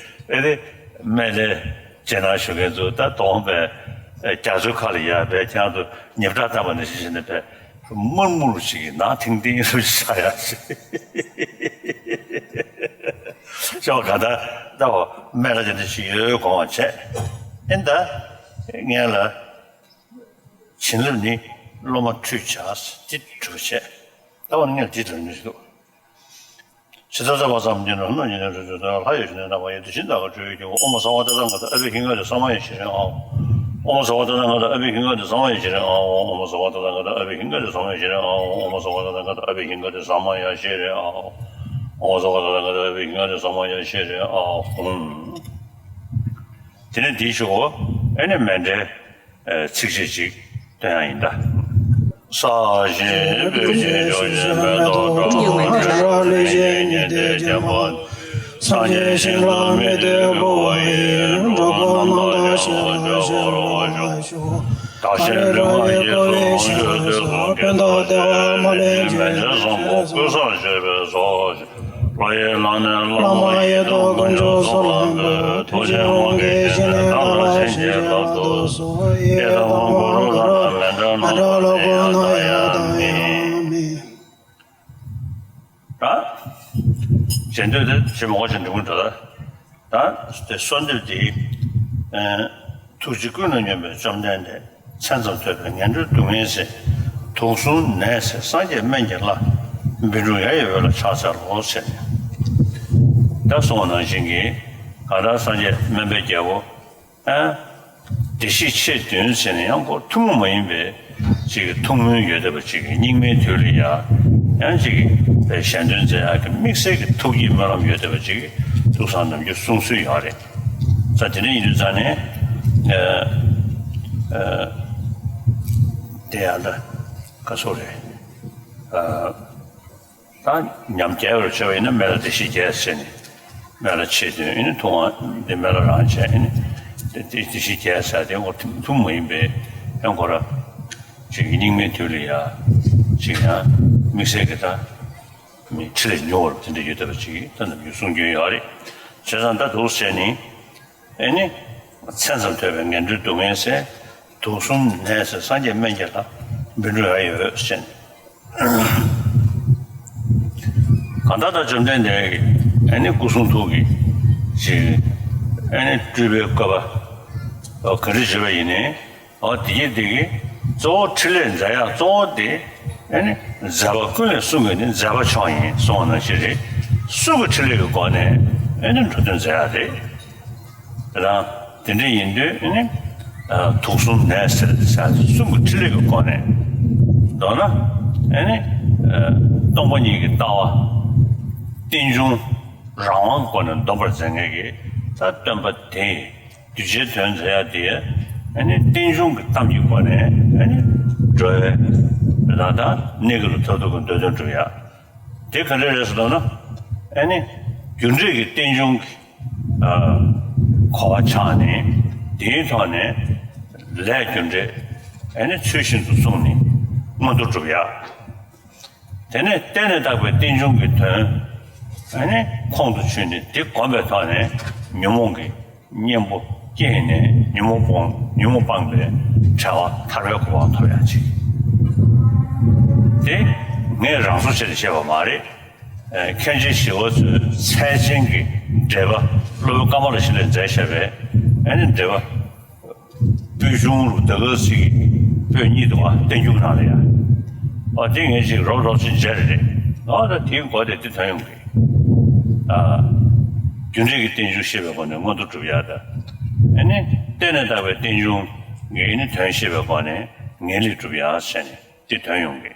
ཨེ་རེད། སྨན་བླའི་རྗེས་གནང་ཞུ་མཁན་ཚོ་ད་གདོང་པའི་རྒྱ་མཚོའི་ཁ་ལ་ཡར་བས་ཁྱེད་རང་ཚོ་ཉེ་འབྲེལ་བཏང་བ་ནང་བཞིན་བྱས་ནས་བས་དམར་སྨུག་ཅིག་གི་ནང་ཐིང་ཐིང་རུ་ཆགས་ཡག་ཞིག་ཤོག་ག་ད་ད་འོ་སྨན་བླ་དེ་འདྲ་ཞིག་ཡོད་དགོངས་པ་བྱས། ཨེ་ད་ངས་ལ། བྱིན་རླབས་ནི་སློབ་མ་ཁྲུས་བྱ་སྟེ་གྲུབ་བྱས། ལྟ་བ་ནི་སྔར་ཅི་ལྟར་ནུས་སུ། ཇི་ལྟར་བྱ་བ་ཙམ་གྱིས་ནོར་སྣོད་ཉིད་ནས་གྲུབ་ཀྱང་ལྷ་ཡི་ཞིང་ནི་ནམ་མཁའ་ཡི་དེ་བཞིན་བདག་གི་སྤྲུལ་སྐུའི་སྐྱེ་བོ། ཨོཾ་སརྦ་ཏྭ་ཐཱ་ག་ཏ་ཨ་བྷི་རྒྱ་ཏེ་ས་མ་ཡ་ཤྲཱི་ཨཱཿཧཱུྃ། ཨོཾ་སརྦ་ཏྭ་ཐཱ་ག་ཏ་ཨ་བྷི་རྒྱ་ཏེ་ས་མ་ཡ་ཤྲཱི་ཨཱཿཧཱུྃ། ཨོཾ་སརྦ་ཏྭ་ཐཱ་ག་ཏ་ཨ་བྷི་རྒྱ་ཏེ་ས་མ་ཡ་ཤྲཱི་ཨཱཿཧཱུྃ། ཨོཾ་སརྦ་ཏྭ་ཐཱ་ག་ཏ་ཨ་བྷི་རྒྱ་ཏེ་ས་མ་ཡ་ཤྲཱི་ཨཱཿཧཱུྃ། ཨོཾ་སརྦ་ཏྭ་ཐཱ་ག་ཏ་ཨ་བྷི་རྒྱ་ཏེ་ས་མ་ཡ་ཤྲཱི་ཨཱཿཧཱུྃ། དེ་ནས་འདིའི་ཤོག་གོ། ཨེ་ནས་མཎྜལ། ཚིགས་བཅད་གཅིག་སྟོན་ཡག་ཡིན་ད། ས་གཞི་སྤོས་ཀྱི་ཕྱོགས་བཞིར་མེ་ཏོག་སྒྲོལ་མ་སྤྲོས། ལྷ་ཀླུ་གཉན་ཉི་ཟླས་བརྒྱན་པ། སངས་རྒྱས་ཞིང་ལ་མི་ལྟོས་པ་ཡི། འགྲོ་ཀུན་རྣམ་དག་ཞི་བར་གྱུར་པར་ཤོག། བདག་གཞན་ལུས་ངག་ཡིད་གསུམ་ལོངས་སྤྱོད་རྫོགས་སུ་སྐུ་ཡི་ཕན་བདེ་བ་མ་ལུས་རྗེས་སུ་སྩོལ། ལྷོ་ཡི་ལག་ནས་བླ་མ་ཡི་དམ་དཀོན་མཆོག་གསུམ་ལ་འབུལ། ཐུགས་རྗེའི་དབང་གིས་གཞི་ནས་བདག་ལ་བྱིན་གྱིས་བརླབ་ཏུ་གསོལ། ཡི་དམ་གུ་རུ་ལྷ་དང་མཎྜལ་སྣ་ཚོགས་ལ་གུས་བརྙ་ཡང་དག་ཡོད་མིན། ད་རྗེས་ཟློས་དེ་ཇི་མ་གོ་ཅིག་འགྲིག་མི་འགྲོ་ད། ད་དེ་གསོལ་འདེབས་འདི། ཐུགས་རྗེ་ཀུན་ལ་སྙོམས་པའི་བཅོམ་ལྡན་འདས། མཚན་ཙམ་ཐོས་པས་ངན་འགྲོའི་སྡུག་བསྔལ་སེལ། དུག་གསུམ་ནད་སེལ་སངས་རྒྱས་སྨན་གྱི་བླ། བཻ་ཌཱུརྱ་ཡི་འོད་ལ་ཕྱག་འཚལ་ལོ་ཟེར་ནས། ད་གསུངས་པ་ནང་བཞིན་གྱི་གང་ལྟར་སངས་རྒྱས་སྨན་པའི་རྒྱལ་པོ། ཨ། བདེ་གཤེགས་མཆེད་བདུན་ཟེར་ནས་ཡང་ཁོ་ཐུན་མོང་མ་ཡིན་པའི་ཅིག་གི་ཐུགས་སྨོན་ཡོད་བསྡད་པ་ཅིག་གི་སྙིགས་མའི་དུས་ལ་ཡ། ཡང་ཅིག་གི་ཞལ་འདོན་མཛད་ཡག་གི་དམིགས་བསལ་གྱི་ཐུགས་ཀྱི་སྨོན་ལམ་ཡོད་བསྡད་པ་ཅིག་གི་ཐུགས་བསམ་ནམ་རྒྱུན་གསུང་སྲོལ་ཡོད་རེད། ས་དེ་འདྲ་ཡིན་དུས་ཙང་ནས། ཨ། ཨ། དེ་ཡང་ད་ག་སོ་རེད། ཨ། ད་ཉམས་རྒྱས་པར་བྱ་བ་ཡིན་ན་སྨན་བླ་བདེ་གཤེགས་བརྒྱད་ཟེར་ནས། སྨན་བླ་མཆེད་བདུན་ཡིན་ན་ཐུན་དབང་འདི་སྨན་བླ་རང་བྱས་ཡིན་ན། དེ་དེ་བདེ་གཤེགས་བརྒྱད་ཟེར་དེ་ཁོ་ཐུན་མོང་མ་ཡིན་པའི་ཡང་ཁོ་ར། ཅིག་གི་སྙིགས་མའི་དུས་ལ་ཡ། ཅིག་ཡང་དམིགས་བསལ་གྱི་ད། མི་ཕྲིན་ལས་མྱུར་བར་དེ་འདྲ་ཡོད་བསྡད་པ་ཅིག་ད་ནམ་རྒྱུན་གསུང་རྒྱུན་ཡོད་རེད། བྱས་ཙང་ད་འདུག་ཟེར་ནི། ཨེ་ནི། མཚན་ཙམ་ཐོས་པས་ངན་འགྲོའི་སྡུག་བསྔལ་སེལ། དུག་གསུམ་ནད་སེལ་སངས་རྒྱས་སྨན་གྱི་བླ། བཻ་ཌཱུརྱ་ཡི་འོད་ཟེར་ནས། གང་ལྟར་ད་བཅོམ་ལྡན་འདས་ཀྱིས་ཨེ་ནི་སྐུ་གསུང་ཐུགས་ཀྱི་ཅིག་ཨེ་ནི་སྤྲུལ་པའི་བཀོད་པ་ག་རེ་བྱས་པ་ཡིན་ནའི། འོ་དེ་གི་དེ་གི་གཙོ་བོ་ཕྲིན་ལས་མཛད་ཡག་གཙོ་བོ་དེ་ཨེ་ནི་མཛད་པ་ཀུན་ལས་གསུང་གི་ནི་མཛད་པ་མཆོག་ཡིན་གསུངས་པ་ནང་བཞིན་རེད། གསུང་གི་ཕྲིན་ལས་ཀྱི་སྒོ་ནས་ཨེ་ནི་འགྲོ་དོན་མཛད་ཡག་རེད། དེ་དང་དེ་འདྲ་ཡིན་དུས་ཨེ་ནི་དུག་གསུམ་ནད་སེལ་ཟེར་གསུང་གི་ཕྲིན་ལས་ཀྱི་སྒོ་ནས་མདོར་ན་ཨེ་ནི་སྟོང་པ་ཉིད་ཀྱི་ལྟ་བ་རྟེན་འབྱུང་རང་དབང་གི་སྒོ་ནས་འདོམས་པར་མཛད་མཁན་གྱི་ད་སྟོན་པ་དེ། གདུལ་བྱའི་དོན་མཛད་ཡག་དེ་ཨ་ནི་རྟེན་འབྱུང་གི་གཏམ་གྱི་སྒོ་ནས་ཨ་ནི་འགྲོ་བའི་རང་དང་གནས་ཀྱི་ལུགས་མཐར་ཐུག་གི་འདོད་དོན་སྒྲུབ་ཡག་དེ་ག་འདྲ་རེད་ཟེར་ལབ་ན། ཨ་ནི་རྒྱུ་འབྲས་ཀྱི་རྟེན་འབྱུང་གི་གོ་བ་ཆགས་ནས་དེའི་ཐོག་ནས་ལས་རྒྱུ་འབྲས་ཨ་ནི་ཚུལ་བཞིན་དུ་བསྲུངས་ནས་མངོན་མཐོ་སྒྲུབ་ཡག་དེ་ནས་བརྟེན་ནས་བཏགས་པའི་རྟེན་འབྱུང་གི་དོན། ཨ་ནི་ཁོང་དུ་ཆུད་ནས་དེ་བསྒོམས་པའི་ཐོག་ནས་ཉོན་མོངས་ཀྱི་གཉེན་པོ་སྐྱེས་ནས་ཉོན་མོངས་སྤོང་ཉོན་མོངས་སྤངས་པའི་བྱ་བ་ཐར་པའི་གོ་འཕང་ཐོབ་ཡག་ཅིག་དེ་ངས་རང་བཟོ་བྱས་ནས་བཤད་པ་མ་རེད། མཁན་ཆེན་ཞི་བ་འཚོས་ཚད་ཆེན་གྱི་འགྲེལ་པ་སློབ་དཔོན་ཀ་མ་ལ་ཤཱི་ལས་མཛད་བཞག་པའི་ཨ་ནི་འགྲེལ་པ། སྤོས་ཆུང་རུ་ད་ག་ཟིག་སྤོས་གཉིས་འདུག་བ་བསྟན་འགྱུར་ནང་ལ་ཡ། ཨ་དེ་ངས་ཅིག་རོབ་རོབ་ཅིག་མཇལ་རེད། ཨ་ད་དེའི་མགོ་དེ་དེ་ཐོན་ཡོང་གི། ཨ། རྒྱུ་འབྲས་ཀྱི་རྟེན་འབྱུང་ཤེས་པའི་སྒོ་ནས་མངོན་མཐོ་སྒྲུབ་ཡ་དང་། ཨ་ནི་བརྟེན་ནས་བཏགས་པའི་རྟེན་འབྱུང་གི་ནི་དོན་ཤེས་པའི་སྒོ་ནས་ངེས་ལེགས་སྒྲུབ་ཡ་བྱས་ནས། དེ་དོན་ཡོང་གི།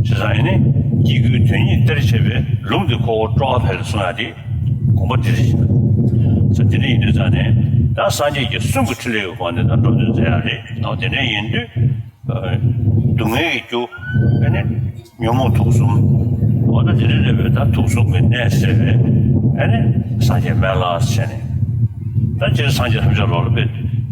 བྱས་ཙང་ཡིན་ནི། སྐྱེ་དགུའི་དོན་ཉིད་གཏེར་ཆེ་བའི་ལུང་འདི་ཁོ་བོ་སྤྲོ་བ་འཕེལ་གསུང་ཡ་དེ། དགོངས་པ་དེ་རེད། ས་དེ་འདྲ་ཡིན་དུས་ཙང་ནས། ད་སངས་རྒྱས་ཀྱི་གསུང་གི་ཕྲིན་ལས་ཀྱི་སྒོ་ནས་ད་འགྲོ་དོན་མཛད་ཡ་རེད། ཨོ་དེ་འདྲ་ཡིན་དུས། སྡུག་བསྔལ་གྱི་རྒྱུ། ཨ་ནི། ཉོན་མོངས་དུག་གསུམ། འོ་ན་དེ་འདྲ་འདྲ་བའི་ད་དུག་གསུམ་གྱི་ནད་སེལ་བའི། ཨ་ནི། སངས་རྒྱས་སྨན་བླ་ཟེར་ནས། ད་སྤྱིར་སངས་རྒྱས་ཐམས་ཅད་ལོག་ལ་དཔེ།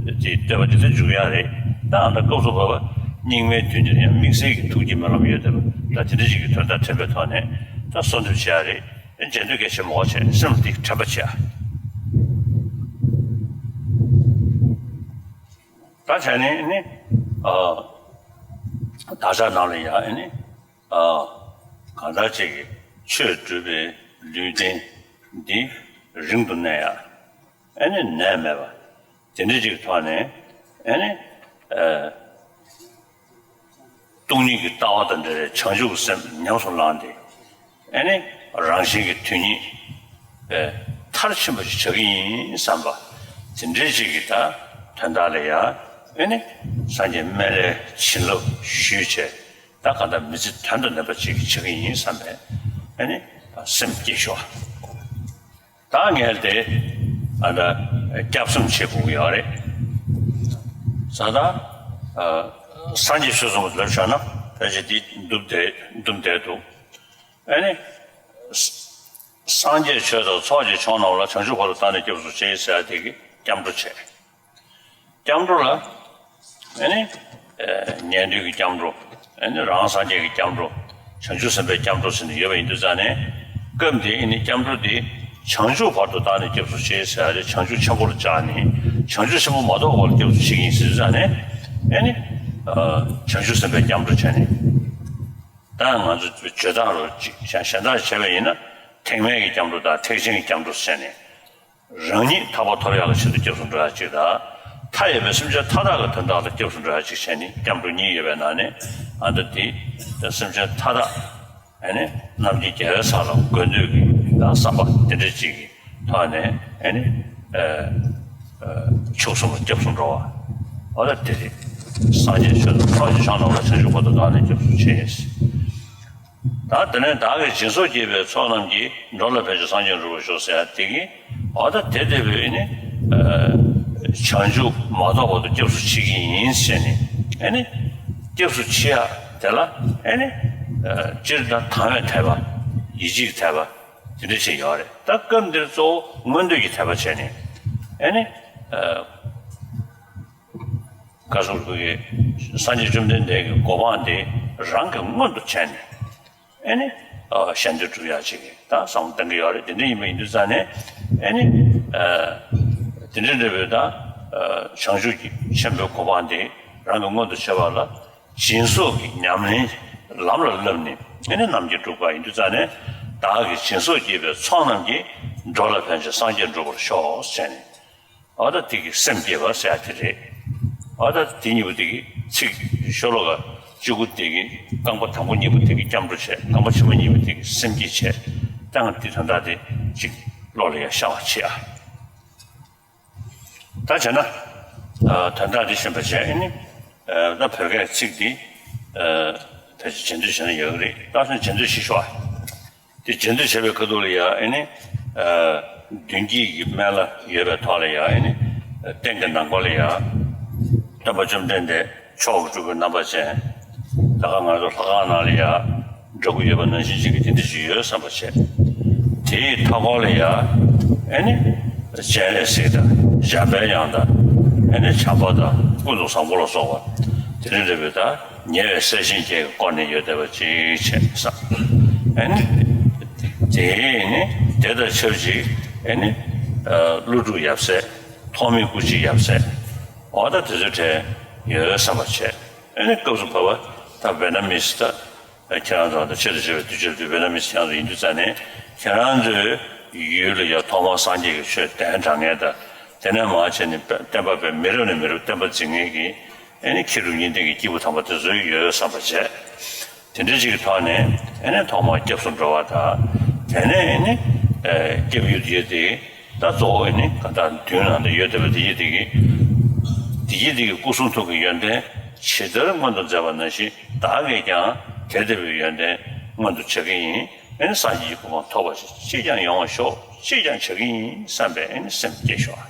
དེ་བསྟོད་པ་དེ་ཚོ་འཇུག་ཡ་རེད། ད་ཨ་ད་སྐབས་སུ་བབ་པ། སྙིགས་མའི་དུས་འདིར་ཡང་དམིགས་བསལ་གྱི་ཐུགས་ཀྱི་སྨོན་ལམ་ཡོད་དེ། ད་དེ་འདྲ་ཞིག་གི་དོན་དག་དྲན་པའི་ཐོག་ནས། ད་གསོལ་འདེབས་བྱེད་ཡ་རེད། མཇལ་འདོད་གལ་ཆེན་མོ་བྱས་སེམས་ལ་དེ་དྲན་པ་བྱེད་ཡ། ད་བྱས་ནས་ནི། ཨ། བདག་ཅག་ནང་ལ་ཡང་ཨ་ནི། ཨ། གང་ལྟར་ཅིག་གིས་ཆོས་སྒྲུབ་པའི་ལུས་རྟེན་འདི་རིང་དུ་གནས་ཡ། ཨ་ནི་ནད་མེད་པ། དེ་འདྲ་ཅིག་གི་ཐོག་ནས། ཨ་ནི། ཨ། སྟོང་ཉིད་ཀྱི་ལྟ་བ་དང་འབྲེལ་བའི་བྱང་ཆུབ་ཀྱི་སེམས་ཉམས་སུ་བླངས་ཏེ། ཨ་ནི་རང་གཞན་གྱི་དོན་གཉིས། ཨེ། མཐར་ཕྱིན་པ་ཞིག་བྱ་གི་ཡིན་བསམ་པ། དེ་འདྲའི་ཞིག་གི་ད་དོན་དག་ལ་ཡ། ཨ་ནི་སངས་རྒྱས་སྨན་བླའི་བྱིན་རླབས་ཞུས་བྱས། ད་གང་ལྟར་མི་ཚེ་དོན་དང་ལྡན་པ་ཅིག་བྱ་གི་ཡིན་བསམ་པའི། ཨ་ནི་སེམས་བསྐྱེད་ཤོག་ད་ངས་དེ། ཨ། ད་སྐྱབས་སེམས་བྱེད་དགོས་ཀྱི་ཡོད་རེད། ས་ད། ཨ། སངས་རྒྱས་ཆོས་གསུངས་པ་ལབ་བྱས་ན། ཕལ་ཆེར་འདི་འདུམ་བསྡད་འདུམ་བསྡད་འདུག་ཨ་ནི། སངས་རྒྱས་ཆོས་དང་ཚོགས་ཀྱི་མཆོག་རྣམས་ལ། བྱང་ཆུབ་བར་དུ་བདག་ནི་སྐྱབས་སུ་མཆི་ཟེར་ཡ་དེ་གི་སྐྱབས་འགྲོ་བྱས། སྐྱབས་འགྲོ་ལ། ཨ་ནི། ཨ། ཉན་ཐོས་ཀྱི་སྐྱབས་འགྲོ། ཨ་ནི་རང་སངས་རྒྱས་ཀྱི་སྐྱབས་འགྲོ། བྱང་ཆུབ་སེམས་དཔའི་སྐྱབས་འགྲོ་ཟེར་ནས་ཡོད་པ་ཡིན་དུས་ཙང་ནས། སྐབས་འདིའི་ཨ་ནི་སྐྱབས་འགྲོ་འདི། བྱང་ཆུབ་བར་དུ་བདག་ནི་སྐྱབས་སུ་མཆི་ཟེར་ཡ་རེད། བྱང་ཆུབ་ཆེན་པོ་ལ་སྦྱར་ནས། བྱང་ཆུབ་ཆེན་པོ་མ་ཐོབ་བར་སྐྱབས་སུ་མཆི་གི་ཡིན་ཟེར་དུས་ཙང་ནས། ཨ་ནི། ཨ། བྱང་ཆུབ་སེམས་དཔའི་སྐྱབས་འགྲོ་བྱས་ནས། ད་ང་ཚོ་བརྗོད་སྟངས་རུ་ཅིག་གཞན་གཞན་དག་བྱས་པ་ཡིན་ན། ཐེག་དམན་གྱི་སྐྱབས་འགྲོ་དང་ཐེག་ཆེན་གྱི་སྐྱབས་འགྲོ་བྱས་ནས། རང་ཉིད་ཐར་པ་ཐོབ་ཡག་གི་ཆེད་དུ་སྐྱབས་སུ་འགྲོ་ཡག་ཅིག་དང་། མཐའ་ཡས་པའི་སེམས་ཅན་མཐའ་དག་གི་དོན་དག་ལ་སྐྱབས་སུ་འགྲོ་ཡག་ཅིག་བྱས་ནས་སྐྱབས་འགྲོ་གཉིས་ཡོད་པའི་ནང་ནས། ཨ། ད་འདི་སེམས་ཅན་མཐའ་དག་ཨ་ནི་རྣམ་མཁྱེན་རྒྱལ་བའི་ས་ལ་འགོད་འདོད་ཀྱི་ད་བསམ་པ་དེ་འདྲ་ཅིག་གི་ཐོག་ནས། ཨ་ནི། ཨ། ཨ། མཆོག་གསུམ་ལ་སྐྱབས་སུ་འགྲོ་བ། འོ་ད་དེ་རེད། སངས་རྒྱས་ཆོས་དང་ཚོགས་ཀྱི་མཆོག་རྣམས་ལ། བྱང་ཆུབ་བར་དུ་བདག་ནི་སྐྱབས་སུ་མཆི། ད་དེ་ནས་བདག་གིས་སྦྱིན་སོགས་བགྱིས་པའི་ཚོགས་རྣམས་ཀྱིས། འགྲོ་ལ་ཕན་ཕྱིར་སངས་རྒྱས་འགྲུབ་པར་ཤོག་ཟེར་ཡ་དེ་གི། འོ་ད་དེ་དེ་བས་ནི། ཨ། བྱང་ཆུབ་མ་ཐོབ་བར་དུ་སྐྱབས་སུ་མཆི་གི་ཡིན་ཟེར་ནས། ཨ་ནི། སྐྱབས་སུ་མཆི་ཡ་དེ་ལ། ཨ་ནི། ཨ། སྤྱིར་ན་དང་བའི་དད་པ། ཡིད་ཆེས་ཀྱི་དད་པ་དེ་འདྲ་ཞིག་ཡོད་རེད། ད་སྐབས་འདིར་གཙོ་བོ་མངོན་འདོད་ཀྱི་དད་པ་བྱས་ནས། ཨ་ནི། ཨ། བཀའ་སྲུང་ཁུལ་གྱི་སངས་རྒྱས་བཅོམ་ལྡན་འདས་ཀྱི་གོ་འཕང་དེ་རང་གིས་མངོན་དུ་བྱས་ནས། ཨ་ནི། ཨ། གཞན་དོན་སྒྲུབ་ཡག་ཅིག་གི་ད་བསམ་བློ་གཏང་གི་ཡོད་རེད། དེ་འདྲ་ཡིན་པ་ཡིན་དུས་ཙང་ནས། ཨ་ནི། ཨ། དེ་འདྲ་འདྲ་བའི་ད། ཨ། བྱང་ཆུབ་ཀྱི་ཆེན་པོའི་གོ་འཕང་དེ་རང་གིས་མངོན་དུ་བྱས་པ་ལ། སྦྱིན་སོགས་ཀྱི་ཉམས་ལེན་ལམ་ལ་བསླབས་ནས། ཨ་ནི་རྣམ་མཁྱེན་སྒྲུབ་པ་ཡིན་དུས་ཙང་ནས། བདག་གིས་སྦྱིན་སོགས་བགྱིས་པའི་ཚོགས་རྣམས་ཀྱིས། འགྲོ་ལ་ཕན་ཕྱིར་སངས་རྒྱས་འགྲུབ་པར་ཤོག་ཟེར་ནས། འོ་ད་དེ་གི་སེམས་བསྐྱེད་པ་ཟེར་ཡ་དེ་རེད། འོ་ད་དེ་གཉིས་པོ་དེ་གི་ཚིག་ཤོ་ལོ་ཀ་གཅིག་པོ་དེ་གི་རྐང་པ་དང་པོ་གཉིས་པོ་དེ་གི་སྐྱབས་འགྲོ་བྱས། རྐང་པ་ཕྱི་མ་གཉིས་པོ་དེ་གི་སེམས་བསྐྱེད་བྱས། ད་ང་དེ་དོན་དག་དེ་གཅིག་བློ་ལ་ཡ་ཤར་བ་བྱེད་ཨ། ད་བྱས་ན། ཨ། དོན་དག་འདི་ཤེས་པ་བྱས་ཨ་ནི། ཨ། ད་བོད་སྐད་ཚིག་འདི། ཨ། ཕལ་ཆེར་རྗེས་ཟློས་བྱས་ན་ཡག་གི་རེད། ད་སོང་རྗེས་ཟློས་བྱེད་ཤོག་ཨ། དེ་རྗེས་ཟློས་བྱས་པའི་ཁ་ཐུག་ལ་ཡ་ཨ་ནི། ཨ། མདུན་བསྐྱེད་ཀྱི་སྨན་བླ་ཡོད་པའི་ཐོག་ལ་ཡ་ཨ་ནི། རྟེན་གྱི་ནང་པ་ལ་ཡ། སྟོན་པ་བཅོམ་ལྡན་འདས་མཆོག་གི་སྤྲུལ་སྐུའི་རྣམ་པ་ཅན། ད་ག་ང་ཚོ་ལྷ་ཁང་ནང་ལ་ཡ། འདྲ་སྐུ་ཡོད་པ་ནང་བཞིན་ཅིག་གི་དེ་འདྲ་ཞིག་ཡོད་བསམ་པ་བྱས། དེའི་མཐའ་འཁོར་ལ་ཡ། ཨ་ནི། སྤྱན་རས་གཟིགས་དང་འཇམ་དཔལ་དབྱངས་དང་། ཨ་ནི་བྱམས་པ་དང་ཀུན་ཏུ་བཟང་པོ་ལ་སོགས་པ། དེ་འདྲ་འདྲ་བའི་ད་ཉེ་བའི་སྲས་ཆེན་བརྒྱད་ཀྱིས་བསྐོར་ནས་ཡོད་བསྡད་པ་ཅིག་བྱས་ས། ཨ་ནི། དེ་ནི་དེ་དང་ཆབས་ཅིག་ཨ་ནི། ཨ། ཀླུ་སྒྲུབ་ཡབ་སྲས། ཐོགས་མེད་སྐུ་མཆེད་ཡབ་སྲས། འོ་ད་དེ་ཚོའི་གྲས་ཡོད་བསམ་པ་བྱས། ཨ་ནི་སྐབས་སུ་བབ་པ་ད་ཝེ་ནམ་མི་སི་ད། ཁྱེད་རང་ཚོ་ད་ཆེད་དུ་བྱས་པའི་དུས་ཆེད་དུ་ཝེ་ནམ་མི་སི་ཁྱེད་རང་ཚོ་ཡིན་དུས་ཙང་ནས། ཁྱེད་རང་ཚོའི་ཡུལ་ལ་ཡ་ཐོག་མར་སངས་རྒྱས་ཀྱི་ཆོས་གདན་དྲངས་མཁན་དང་། དེ་ནས་མར་བྱས་ནས་བསྟན་པ་སྤེལ། མི་རབས་ནས་མི་རབས་བསྟན་པ་འཛིན་མཁན་གྱི། ཨ་ནི་མཁས་གྲུབ་གཉིས་ལྡན་གྱི་སྐྱེས་བུ་དམ་པ་དེ་ཚོ་ཡོད་བསམ་པ་བྱས། དེ་འདྲ་ཅིག་གི་ཐོག་ནས་ཨ་ནི་ཐོག་མར་སྐྱབས་སུ་འགྲོ་བ་དང་། དེ་ནས་ནི་སྐྱབས་ཡུལ་དེ་དེ་ད་གཙོ་བོ་ནི་གང་ལྟར་མདུན་ནང་དུ་ཡོད་བསྡད་པ་དེ་ཡི་དེ་གི་དེ་ཡི་དེ་གི་སྐུ་གསུང་ཐུགས་ཀྱི་ཡོན་ཏན་ཇི་ལྟར་མངོན་དུ་མཛད་པ་ནང་བཞིན་བདག་གིས་ཀྱང་དེ་ལྟ་བུའི་ཡོན་ཏན་མངོན་དུ་བྱ་གི་ཡིན། ཨེ་ནི་སངས་རྒྱས་ཀྱི་གོ་འཕང་ཐོབ་པ་ཅིས་ཀྱང་ཡོང་བར་ཤོག་ཅིས་ཀྱང་བྱ་གི་ཡིན་བསམ་པའི་ཨེ་ནི་སེམས་བསྐྱེད་ཤོག་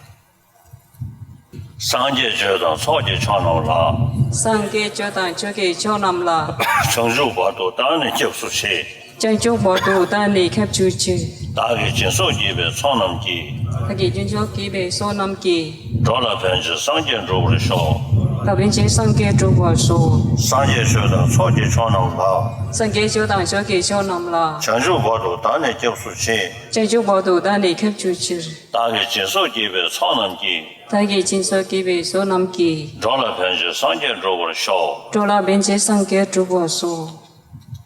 སངས་རྒྱས་ཆོས་དང་ཚོགས་ཀྱི་མཆོག་རྣམས་ལ། སངས་རྒྱས་ཆོས་དང་ཚོགས་ཀྱི་མཆོག་རྣམས་ལ། བྱང་ཆུབ་བར་དུ་བདག་ནི་སྐྱབས་སུ་མཆི། བྱང་ཆུབ་བར་དུ་བདག་ནི་སྐྱབས་སུ་མཆི། བདག་གིས་སྦྱིན་སོགས་བགྱིས་པའི་ཚོགས་རྣམས་ཀྱིས། བདག་གིས་སྦྱིན་སོགས་བགྱིས་པའི་ཚོགས་རྣམས་ཀྱིས། འགྲོ་ལ་ཕན་ཕྱིར་སངས་རྒྱས་འགྲུབ་པར་ཤོག་བདག་ཕན་ཕྱིར་སངས་རྒྱས་འགྲུབ་པར་ཤོག་སངས་རྒྱས་ཆོས་དང་ཚོགས་ཀྱི་མཆོག་རྣམས་ལ། སངས་རྒྱས་ཆོས་དང་ཚོགས་ཀྱི་མཆོག་རྣམས་ལ། བྱང་ཆུབ་བར་དུ་བདག་ནི་སྐྱབས་སུ་མཆི། བྱང་ཆུབ་བར་དུ་བདག་ནི་སྐྱབས་སུ་མཆི། བདག་གིས་སྦྱིན་སོགས་བགྱིས་པའི་ཚོགས་རྣམས་ཀྱིས། བདག་གིས་སྦྱིན་སོགས་བགྱིས་པའི་ཚོགས་རྣམས་ཀྱིས། འགྲོ་ལ་ཕན་ཕྱིར་སངས་རྒྱས་འགྲུབ་པར་ཤོག་འགྲོ་ལ་ཕན་ཕྱིར་སངས་རྒྱས་འགྲུབ་པར་ཤོག་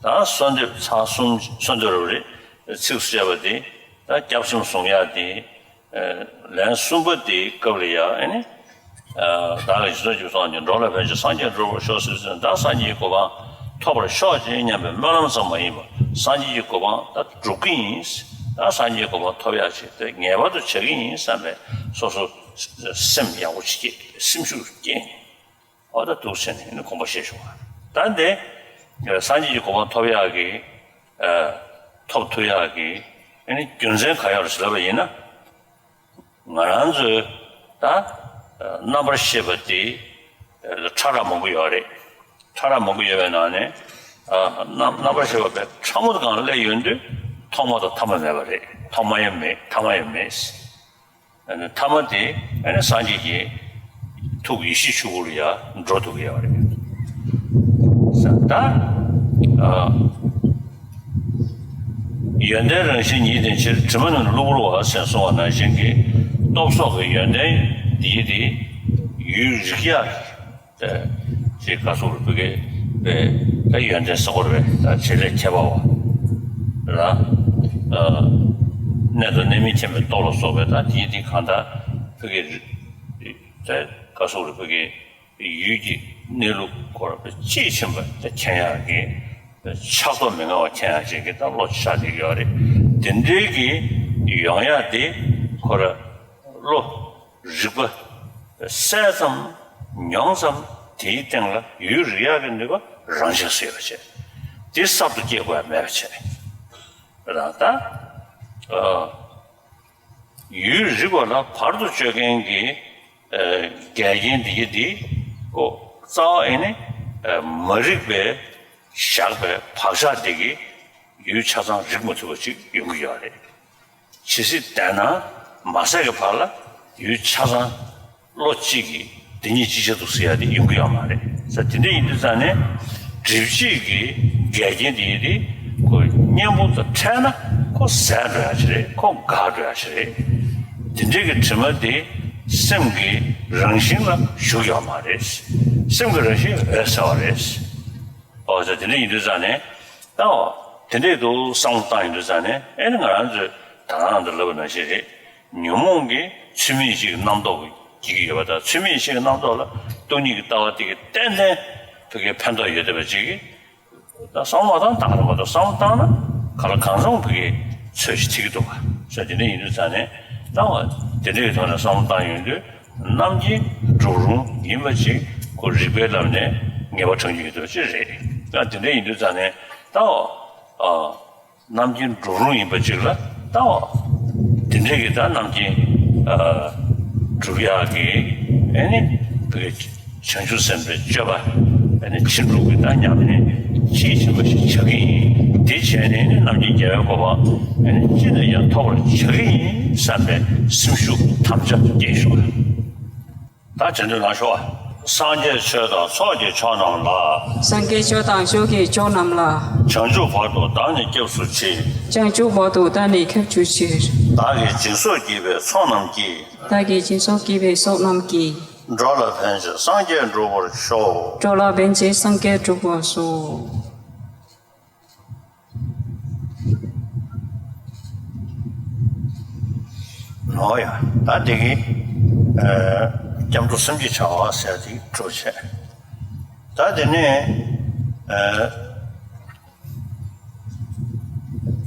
ད་གསོལ་འདེབས་ཚར་གསུམ་གསོལ་འདེབས་རེ་རེ་ཚིགས་སུ་བཅད་པ་དེ་ད་སྐྱབས་སེམས་བཟུང་ཡག་དེ། ལན་གསུམ་པ་དེའི་སྐབས་ལ་ཡང་ཨེ་ནི། བདག་གིས་སྦྱིན་སོགས་བགྱིས་པའི་ཚོགས་རྣམས་ཀྱིས། འགྲོ་ལ་ཕན་ཕྱིར་སངས་རྒྱས་འགྲུབ་པར་ཤོག་ཟེར་ཙང་ད་སངས་རྒྱས་ཀྱི་གོ་འཕང་ཐོབ་པར་ཤོག་ཅེས་སྙམ་པའི་སྨོན་ལམ་ཙམ་མ་ཡིན་པར་སངས་རྒྱས་ཀྱི་གོ་འཕང་ད་སྒྲུབ་ཀྱི་ཡིན། ད་སངས་རྒྱས་ཀྱི་གོ་འཕང་ཐོབ་ཡག་ཅིག་དེ་ངེས་པར་དུ་བྱེད་ཀྱི་ཡིན་བསམ་པའི་སོ་སོ་སེམས་ཡག་པོ་ཅིག་སྐྱེས། སེམས་ཤུགས་སྐྱེས་ནས་ཨོ་ད་འདུག་བྱས་ནས་ཨེ་ནི་དགོངས་པ་བཞེས་ཤོག་ད་འདི་སངས་རྒྱས་ཀྱི་གོ་འཕང་ཐོབ་ཡག་གི་ཐོབ་ཐུབ་ཡག་གི་ཨེ་ནི་རྒྱུ་མཚན་གང་ཡོད་རེད་ཟེར་ལབ་པ་ཡིན་ན། ང་རང་ཚོའི་ད་རྣམ་པར་ཤེས་པ་དེ་ཕྲ་རགས་མང་པོ་ཡོད་རེད། ཕྲ་རགས་མང་པོ་ཡོད་པའི་ནང་ནས་རྣམ་རྣམ་པར་ཤེས་པ་དཔེ་ཕྲ་མོ་དེ་གང་སླེབས་ཡོང་དུས་ཐོག་མ་དང་ཐ་མ་མེད་པ་རེད། ཐོག་མ་ཡང་མེད། ཐ་མ་ཡང་མེད། ཐ་མ་དེ་ཨ་ནི་སངས་རྒྱས་ཀྱི་ཐུགས་ཡེ་ཤེས་ཆོས་སྐུ་ལ་ཡང་འགྲོ་ཐུབ་ཀྱི་ཡོད་རེད། ད་ཡོན་ཏན་རང་བཞིན་ཉིད་དེ་ཕྱིར། དྲི་མ་ནི་གློ་བུར་བ་ཞེས་གསུངས་པ་ནང་བཞིན་གྱི་སྟོབས་སོགས་ཀྱི་ཡོན་ཏན་འདི་དེ་ཡུལ་རིག་ཡག་ཅེས་བཀའ་ཟུར་བོད་སྐད་པའི་ད་ཡོན་ཏན་ཟེར་དགོས་རེད་པས། ད་བྱེད་ལས་ཁྱད་པར་བ་ལ་གནས་དང་གནས་མིན་མཁྱེན་པའི་སྟོབས་ལ་སོགས་པའི་ད་དེའི་དེ་གང་ལྟར་བོད་སྐད་ད་བཀའ་ཟུར་བོད་སྐད་ཡུལ་གྱི་གནས་ལུགས་སྐོར་དཔེ་དཔྱིས་ཕྱིན་པ་དེ་མཁྱེན་ཡག་གི་ཕྱག་རྡོར་མི་མངའ་བ་མཁྱེན་ཡག་ཅིག་གི་ད་བློ་ཆགས་བསྡད་ཀྱི་ཡོད་རེད། དེ་འདྲའི་གི་ཡོང་ཡག་དེ་ཁོ་ར་བློ་རིག་པ་གསལ་ཙམ་མྱོང་ཙམ་དེའི་སྟེང་ལ་ཡུལ་རིག་ཡག་གི་ནུས་པ་རང་བཞིན་སུ་ཡོད་པ་བྱས། དེ་གསར་དུ་སྐྱེ་དགོས་ཡ་མེད་པ་བྱས། རང་ད། ཡུལ་རིག་པ་ལ་བར་དུ་གཅོད་མཁན་གྱི་འགལ་རྐྱེན་འདི་གི་འདི་ཀོ་རྩ་བ་ཨེ་ནི་མ་རིག་པའི་བཞག་པའི་བག་ཆགས་འདི་གིས་ཡུལ་ཆ་ཚང་རིག་མ་ཐུབ་པ་ཅིག་ཡོང་གི་ཡོད་རེད། ཇི་སྲིད་བདེན་ན་མ་ཟད་ཀྱི་བར་ལ་ཡུལ་ཆ་ཚང་བློ་གཅིག་གིས་འདི་ཉིད་ཅིག་ཆར་འདུག་ཟེར་ཡ་དེ་ཡོང་གི་ཡོད་མ་རེད། ས་དེ་འདྲ་ཡིན་དུས་ཙང་ནས་སྒྲིབ་བྱེད་ཀྱི་འགལ་རྐྱེན་དེ་ཡིན་དེ་ཁོ་གཉེན་པོ་དང་འཕྲད་ན་ཁོ་ཟད་འགྲོ་ཡ་ཞིག་རེད། ཁོ་འགག་འགྲོ་ཡ་ཞིག་རེད། དེ་འདྲའི་གི་དྲི་མ་དེ་སེམས་ཀྱི་རང་བཞིན་ལ་ཞུགས་ཡོད་མ་རེད། སེམས་ཀྱི་རང་བཞིན་འོད་གསལ་བ་རེད། ཨོ་ཙི་དེ་འདྲ་ཡིན་དུས་ཙང་ནས་ད་འོ་དེ་འདྲའི་དུ་བསམ་བློ་བཏང་ཡིན་དུས་ཙང་ནས་ཨེ་ནི་ང་རང་ཚོས་ད་རང་དུ་ལབ་པ་ནང་བཞིན་རེད། ཉོན་མོངས་ཀྱི་ཚུལ་མིན་ཞིག་གི་རྣམ་རྟོག་གི་གི་ཡོད་པ་དང་ཚུལ་མིན་ཞིག་གི་རྣམ་རྟོག་ལ་སྟོང་ཉིད་ཀྱི་ལྟ་བ་དེ་གི་ཏན་ཏན་བོད་སྐད་ཕན་ཐོགས་ཡོད་བསྡད་པ་ཅིག་གིས་ད་བསམ་བློ་བཏང་དང་མ་གཏོགས་བསམ་བློ་བཏང་ན་ག་ལ་གང་འཚམ་བོད་སྐད་ཚོད་ཅིག་ཐིག་གི་འདུག་ག་ས་དེ་འདྲ་ཡིན་དུས་ཙང་ནས་ད་བ་དེ་འདྲའི་ཐོག་ནས་བསམ་བློ་བཏང་ཡོང་དུས་རྣམ་མཁྱེན་གྲུབ་རུང་ཡིན་པ་ཅིག་ཁོ་རིག་པའི་ལམ་ནས་ངེས་པ་དྲངས་རྒྱུ་ཡོད་དོ་ཅིག་རེད། ད་དེ་འདྲ་ཡིན་དུས་ཙང་ནས་ད་བ་ཨ། རྣམ་མཁྱེན་གྲུབ་རུང་ཡིན་པ་ཅིག་ལ་ལྟ་བ། དེ་འདྲའི་གི་ད་རྣམ་མཁྱེན་གྲུབ་ཡག་གི་ཨེ་ནི་བྱང་ཆུབ་སེམས་དཔའི་སྤྱོད་པ་ཨེ་ནི་ཕྱིན་དྲུག་གི་ད་ཉམས་ལེན་དཔྱིས་ཕྱིན་པ་ཞིག་བྱ་གི་ཡིན། དེ་བྱས་ནས་ནི་རྣམ་མཁྱེན་རྒྱལ་བའི་གོ་འཕང་ཨེ་ནི་ཅི་ནས་ཀྱང་ཐོབ་པར་བྱ་གི་ཡིན་བསམ་པའི་སེམས་ཤུགས་དམ་བཅའ་སྐྱེས་ཤོག་ད་བྱེད་འདོད་ལ་ཤོག་སངས་རྒྱས་ཆོས་དང་ཚོགས་ཀྱི་མཆོག་རྣམས་ལ། སངས་རྒྱས་ཆོས་དང་ཚོགས་ཀྱི་མཆོག་རྣམས་ལ། བྱང་ཆུབ་བར་དུ་བདག་ནི་སྐྱབས་སུ་མཆི། བྱང་ཆུབ་བར་དུ་བདག་ནི་སྐྱབས་སུ་མཆི། བདག་གིས་སྦྱིན་སོགས་བགྱིས་པའི་ཚོགས་རྣམས་ཀྱིས། བདག་གིས་སྦྱིན་སོགས་བགྱིས་པའི་ཚོགས་རྣམས་ཀྱིས། འགྲོ་ལ་ཕན་ཕྱིར་སངས་རྒྱས་འགྲུབ་པར་ཤོག་འགྲོ་ལ་ཕན་ཕྱིར་སངས་རྒྱས་འགྲུབ་པར་ཤོག་ཨོ་ཡ། ད་དེ་གི་སྐྱབས་འགྲོ་སེམས་བསྐྱེད་བྱ་བ་ཟེར་དེ་གྲུབ་བྱས། ད་དེ་ནས་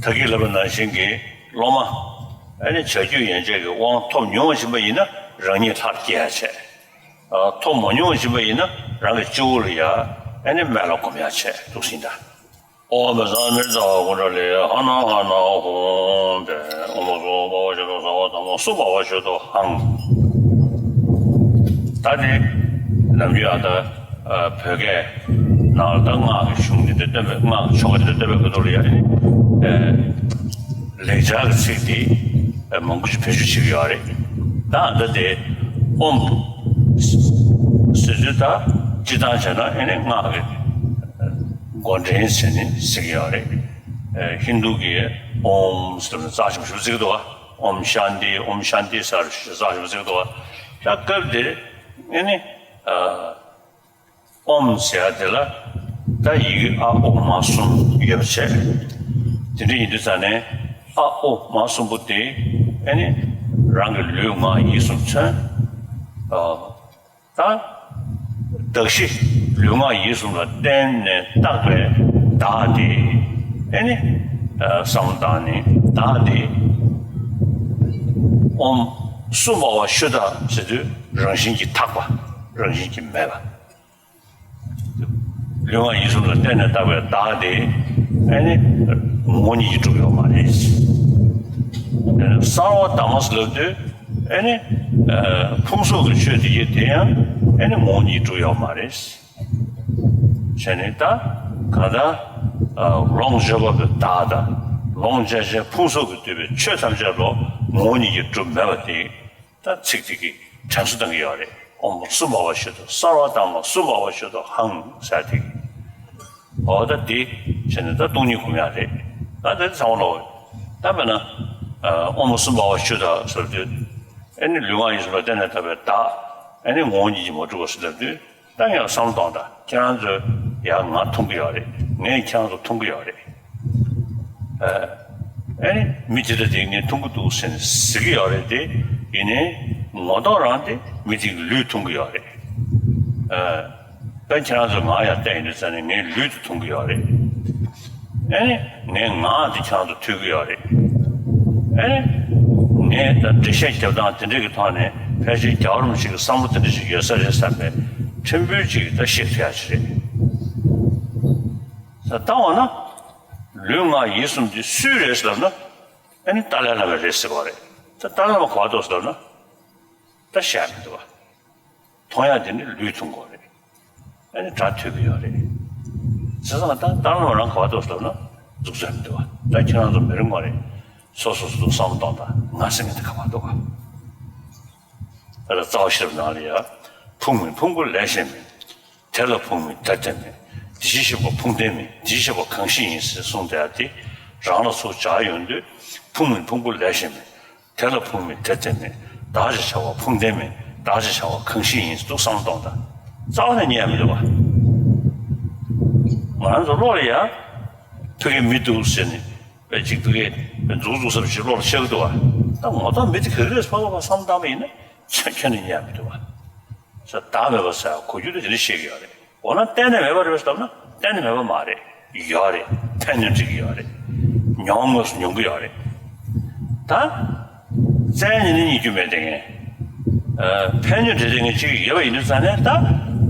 ཨ་ ད་གིན་ལབ་པ་ནང་བཞིན་གྱི་སློབ་མ་ཨ་ནི་བྱ་རྒྱུད་ཡན་ཆད་ཀྱི་དབང་ཐོབ་མྱོང་བཞིན་པ་ཡིན་ན་རང་ཉིད་ལྷར་སྐྱེ་ཡ་བྱས། ཐོབ་མ་མྱོང་བཞིན་པ་ཡིན་ན་རང་གི་སྤྱི་བོ་ལ་ཡ་ཨ་ནི་སྨན་བླ་སྒོམ་ཡ་བྱས་འདུག་ཟིན་ད། ཨོཾ་བཛྲ་མི་ཏྲ་ཧ་གུ་ཌ་ལི་ཧ་ན་ཧ་ན་ཧཱུྃ་ཏེ། ཨོཾ་སུ་པ་བ་ཤུདྡྷ་སརྦ་དྷརྨ་སུ་པ་བ་ཤུདྡྷོ་ཧཾ། ད་དེ་ནམ་རྒྱུན་ཨ་ད་བོད་སྐད་ནང་ལ་ད་སྔགས་ཀྱི་གཞུང་འདི་འདྲ་སྟོན་པའི་སྔགས་ཀྱི་ཆོ་ག་འདི་འདྲ་སྟོན་པའི་སྐབས་ལ་ཡ་ཨེ་ལེགས་སྦྱར་གྱི་ཚིག་འདི་མང་པོ་ཞིག་བེད་སྤྱོད་བྱེད་ཀྱི་ཡོད་རེད། ད་ཨ་ད་དེ་ཨོཾ་ཟེར་དུས་ད་སྤྱིར་བཏང་བྱས་ན་ཨེ་ནི་སྔགས་ཀྱི་འགོ་འདྲེན་ཟེར་ནས་ཟེར་གྱི་ཡོད་རེད། ཨེ་ཧིན་རྡུ་གི་ཨོཾ་ཟེར་ནས་རྩ་ཆེན་པོ་ཞིག་བརྩི་གི་འདུག་ག་ཨོཾ་ཤཱནྟི་ཨོཾ་ཤཱནྟི་ཟེར་ཞེས་རྩ་ཆེན་པོ་བརྩི་གི་འདུག་ག་ད་སྐབས་འདིར་ཨེ་ནི་ཨོཾ་ཟེར་ཡ་དེ་ལ་ད་ཡི་གེ་ཨ་ཨོ་མ་གསུམ་ཡོད་པ་བྱས། དེ་འདྲ་ཡིན་དུས་ཙང་ནས་ཨ་ཨོ་མ་གསུམ་པོ་དེ་ཨེ་ནི་རང་གི་ལུས་ངག་ཡིད་གསུམ་མཚོན། ཨ། ད་གདགས་གཞི་ལུས་ངག་ཡིད་གསུམ་ལ་བརྟེན་ནས་བཏགས་པའི་བདག་དེ་ཨེ་ནི་བསམ་བློ་བཏང་ནས་བདག་དེ་ཨོཾ་སུ་པ་བ་ཤུདྡྷ་ཟེར་དུས་རང་བཞིན་གྱིས་དག་པ། རང་བཞིན་གྱིས་མེད་པ། ལུས་ངག་ཡིད་གསུམ་ལ་བརྟེན་ནས་བཏགས་པའི་བདག་དེ་ཨེ་ནི་ངོ་བོ་ཉིད་ཀྱིས་གྲུབ་ཡོད་མ་རེད། སརྦ་དྷརྨ་ཟེར་ལབ་དུས་ཨེ་ནི་ཕུང་སོགས་ཀྱི་ཆོས་དེ་ཡི་དེ་ཡང་ཨེ་ནི་ངོ་བོ་ཉིད་ཀྱིས་གྲུབ་ཡོད་མ་རེད། བྱས་ནས་ད་གང་ལྟར་ལོངས་སྤྱོད་པ་པོའི་བདག་དང་ལོངས་སྤྱོད་བྱའི་ཕུང་སོགས་ཀྱིས་བསྡུས་པའི་ཆོས་ཐམས་ཅད་ལོ་ངོ་བོ་ཉིད་ཀྱིས་གྲུབ་མེད་པ་དེ། ད་ཚིག་དེ་གིས་དྲན་གསོ་གཏང་གི་ཡོད་རེད། ཨོཾ་སུ་པ་བ་ཤུདྡྷ་སརྦ་དྷརྨ་སུ་པ་བ་ཤུདྡྷོ་ཧཾ་ཟེར་དེ་གིས། འོ་ད་དེ་བྱས་ནས་ད་སྟོང་ཉིད་སྒོམ་ཡག་རེད། ད་དེ་ཚང་མ་ལོག་ད་དཔེར་ན་ཨོཾ་སུ་པ་བ་ཤུདྡྷ་ཟེར་དུས་ཨེ་ནི་ལུས་ངག་ཡིད་གསུམ་ལ་བརྟེན་ནས་བཏགས་པའི་བདག་ཨེ་ནི་ངོ་བོ་ཉིད་ཀྱིས་མ་གྲུབ་པ་ཟེར་ལབ་དུས། ད་ངས་བསམ་བློ་གཏོང་དང་། ཁྱེད་རང་ཚོས་ཡང་ང་མཐོང་གི་ཡོད་རེད། ངས་ཁྱེད་རང་ཚོ་མཐོང་གི་ཡོད་རེད། ཨ་ཨེ་ནི་མི་དེ་འདྲ་དེ་ངས་མཐོང་གི་འདུག་ཟེར་ནས་ཟེར་གི་ཡོད་རེད་དེ། ཡིན་ནའི་ངོ་ཐོག་རང་དེ་མི་དེ་གི་ལུས་མཐོང་གི་ཡོད་རེད། ཨ་ད་ཁྱེད་རང་ཚོ་ང་ཡར་བལྟས་ཡིན་དུས་ཙང་ནས་ངའི་ལུས་དེ་མཐོང་གི་ཡོད་རེད། ཨེ་ནི་ངའི་ངག་དེ་ཁྱེད་རང་ཚོ་ཐོས་ཀྱི་ཡོད་རེད། ཨེ་ནི་ངས་ད་འགྲེལ་བཤད་རྒྱབ་སྟངས་དེ་འདྲ་གི་ཐོག་ནས་ཕལ་ཆེར་རྒྱལ་བ་རིན་པོ་ཆེ་གི་བསམ་བློ་དེ་འདྲ་ཞིག་ཡོད་ས་རེད་བསམ་པའི་ཕྲན་བུ་ཅིག་ད་ཤེས་ཐུབ་ཡ་ཅིག་རེད། ད་ལྟ་བ་ན་ལུས་ངག་ཡིད་གསུམ་དེ་སུའི་རེད་ཟེར་ལབ་ན་ཨེ་ནི་ཏཱ་ལའི་བླ་མའི་རེད་ཟེར་བ་རེད། ད་ཏཱ་ལའི་བླ་མ་ག་པར་འདུག་ཟེར་ལབ་ན་ད་ཤེས་ཡ་མི་འདུག་བ། མཐོང་ཡག་དེ་ནི་ལུས་མཐོང་གི་ཡོད་རེད། ཨ་ནི་སྒྲ་ཐོས་ཀྱི་ཡོད་རེད། བྱས་ཙང་ད་ཏཱ་ལའི་བླ་མ་རང་ག་པར་འདུག་ཟེར་ན་འཛུགས་ས་མི་འདུག་བ། ད་ཁྱེད་རང་ཚོ་མི་རིང་བ་རེད། སོ་སོ་སོ་སོ་བསམ་བློ་གཏོང་དང་། ང་ཟེར་མཁན་དེ་ག་པར་འདུག་ག་ད་ལྟ་རྩ་བ་ཤེས་རབ་ནང་ལ་ཡ། ཕུང་མིན་ཕུང་པོ་ལས་གཞན་མིན། དེ་ལ་ཕུང་མིན་དེར་དེ་མེད། དེ་བཞིན་གཤེགས་པ་ཕུང་ལྡན་མིན། དེ་བཞིན་གཤེགས་པ་གང་ཞིག་ཡིན་ཟེར་གསུངས་བསྡད་ཡ་དེ་རང་ལ་ཚུར་སྦྱར་ཡོང་དུས་ཕུང་མིན་ཕུང་པོ་ལས་གཞན་མིན། དེ་ལ་ཕུང་མིན་དེར་དེ་མེད། བདག་ཅེས་བྱ་བ་ཕུང་ལྡན་མིན། བདག་ཅེས་བྱ་བ་གང་ཞིག་ཡིན་ཟེར་འདུག་བསམ་བློ་གཏོང་དང་། རྩ་བ་ནས་རྙེད་ཡ་མི་འདུག་བ། ང་རང་ཚོ་བློ་ལ་ཡ། ཕ་གིར་མི་འདུག་ཟེར་ནས་པའི་ཅིག་ཕ་གིར་འཛུགས་འཛུགས་ས་ཞིག་བློ་ལ་ཤར་གི་འདུག་བ། ད་ངོ་ཐོག་མི་དེ་ག་གི་རེད་ཕ་གི་བ་བསམ་བློ་བཏང་བ་ཡིན་ན་ཁྱོན་ཁྱོན་ནས་རྙེད་ཡ་མི་འདུག་བ། ས་བདག་མེད་པ་ཟེར་གོ་རྒྱུ་དེ་དེ་འདྲ་བཤད་ཀྱི་ཡོད་རེད། འོ་ན་གཏན་ནས་མེད་པ་རེད་ཟེར་ན་གཏན་ནས་མེད་པ་མ་རེད། ཡོད་རེད། ཕན་གནོད་འགྲིག་གི་ཡོད་རེད། མྱོང་དངོས་སུ་མྱོང་གི་ཡོད་རེད། ད་བཙལ་ནས་ནི་རྙེད་རྒྱུ་མེད་དེ་ངས། ཕན་གནོད་འགྲིག་དེ་ངས་ཅིག་ཡོད་པ་ཡིན་དུས་ཙང་ནས་ད་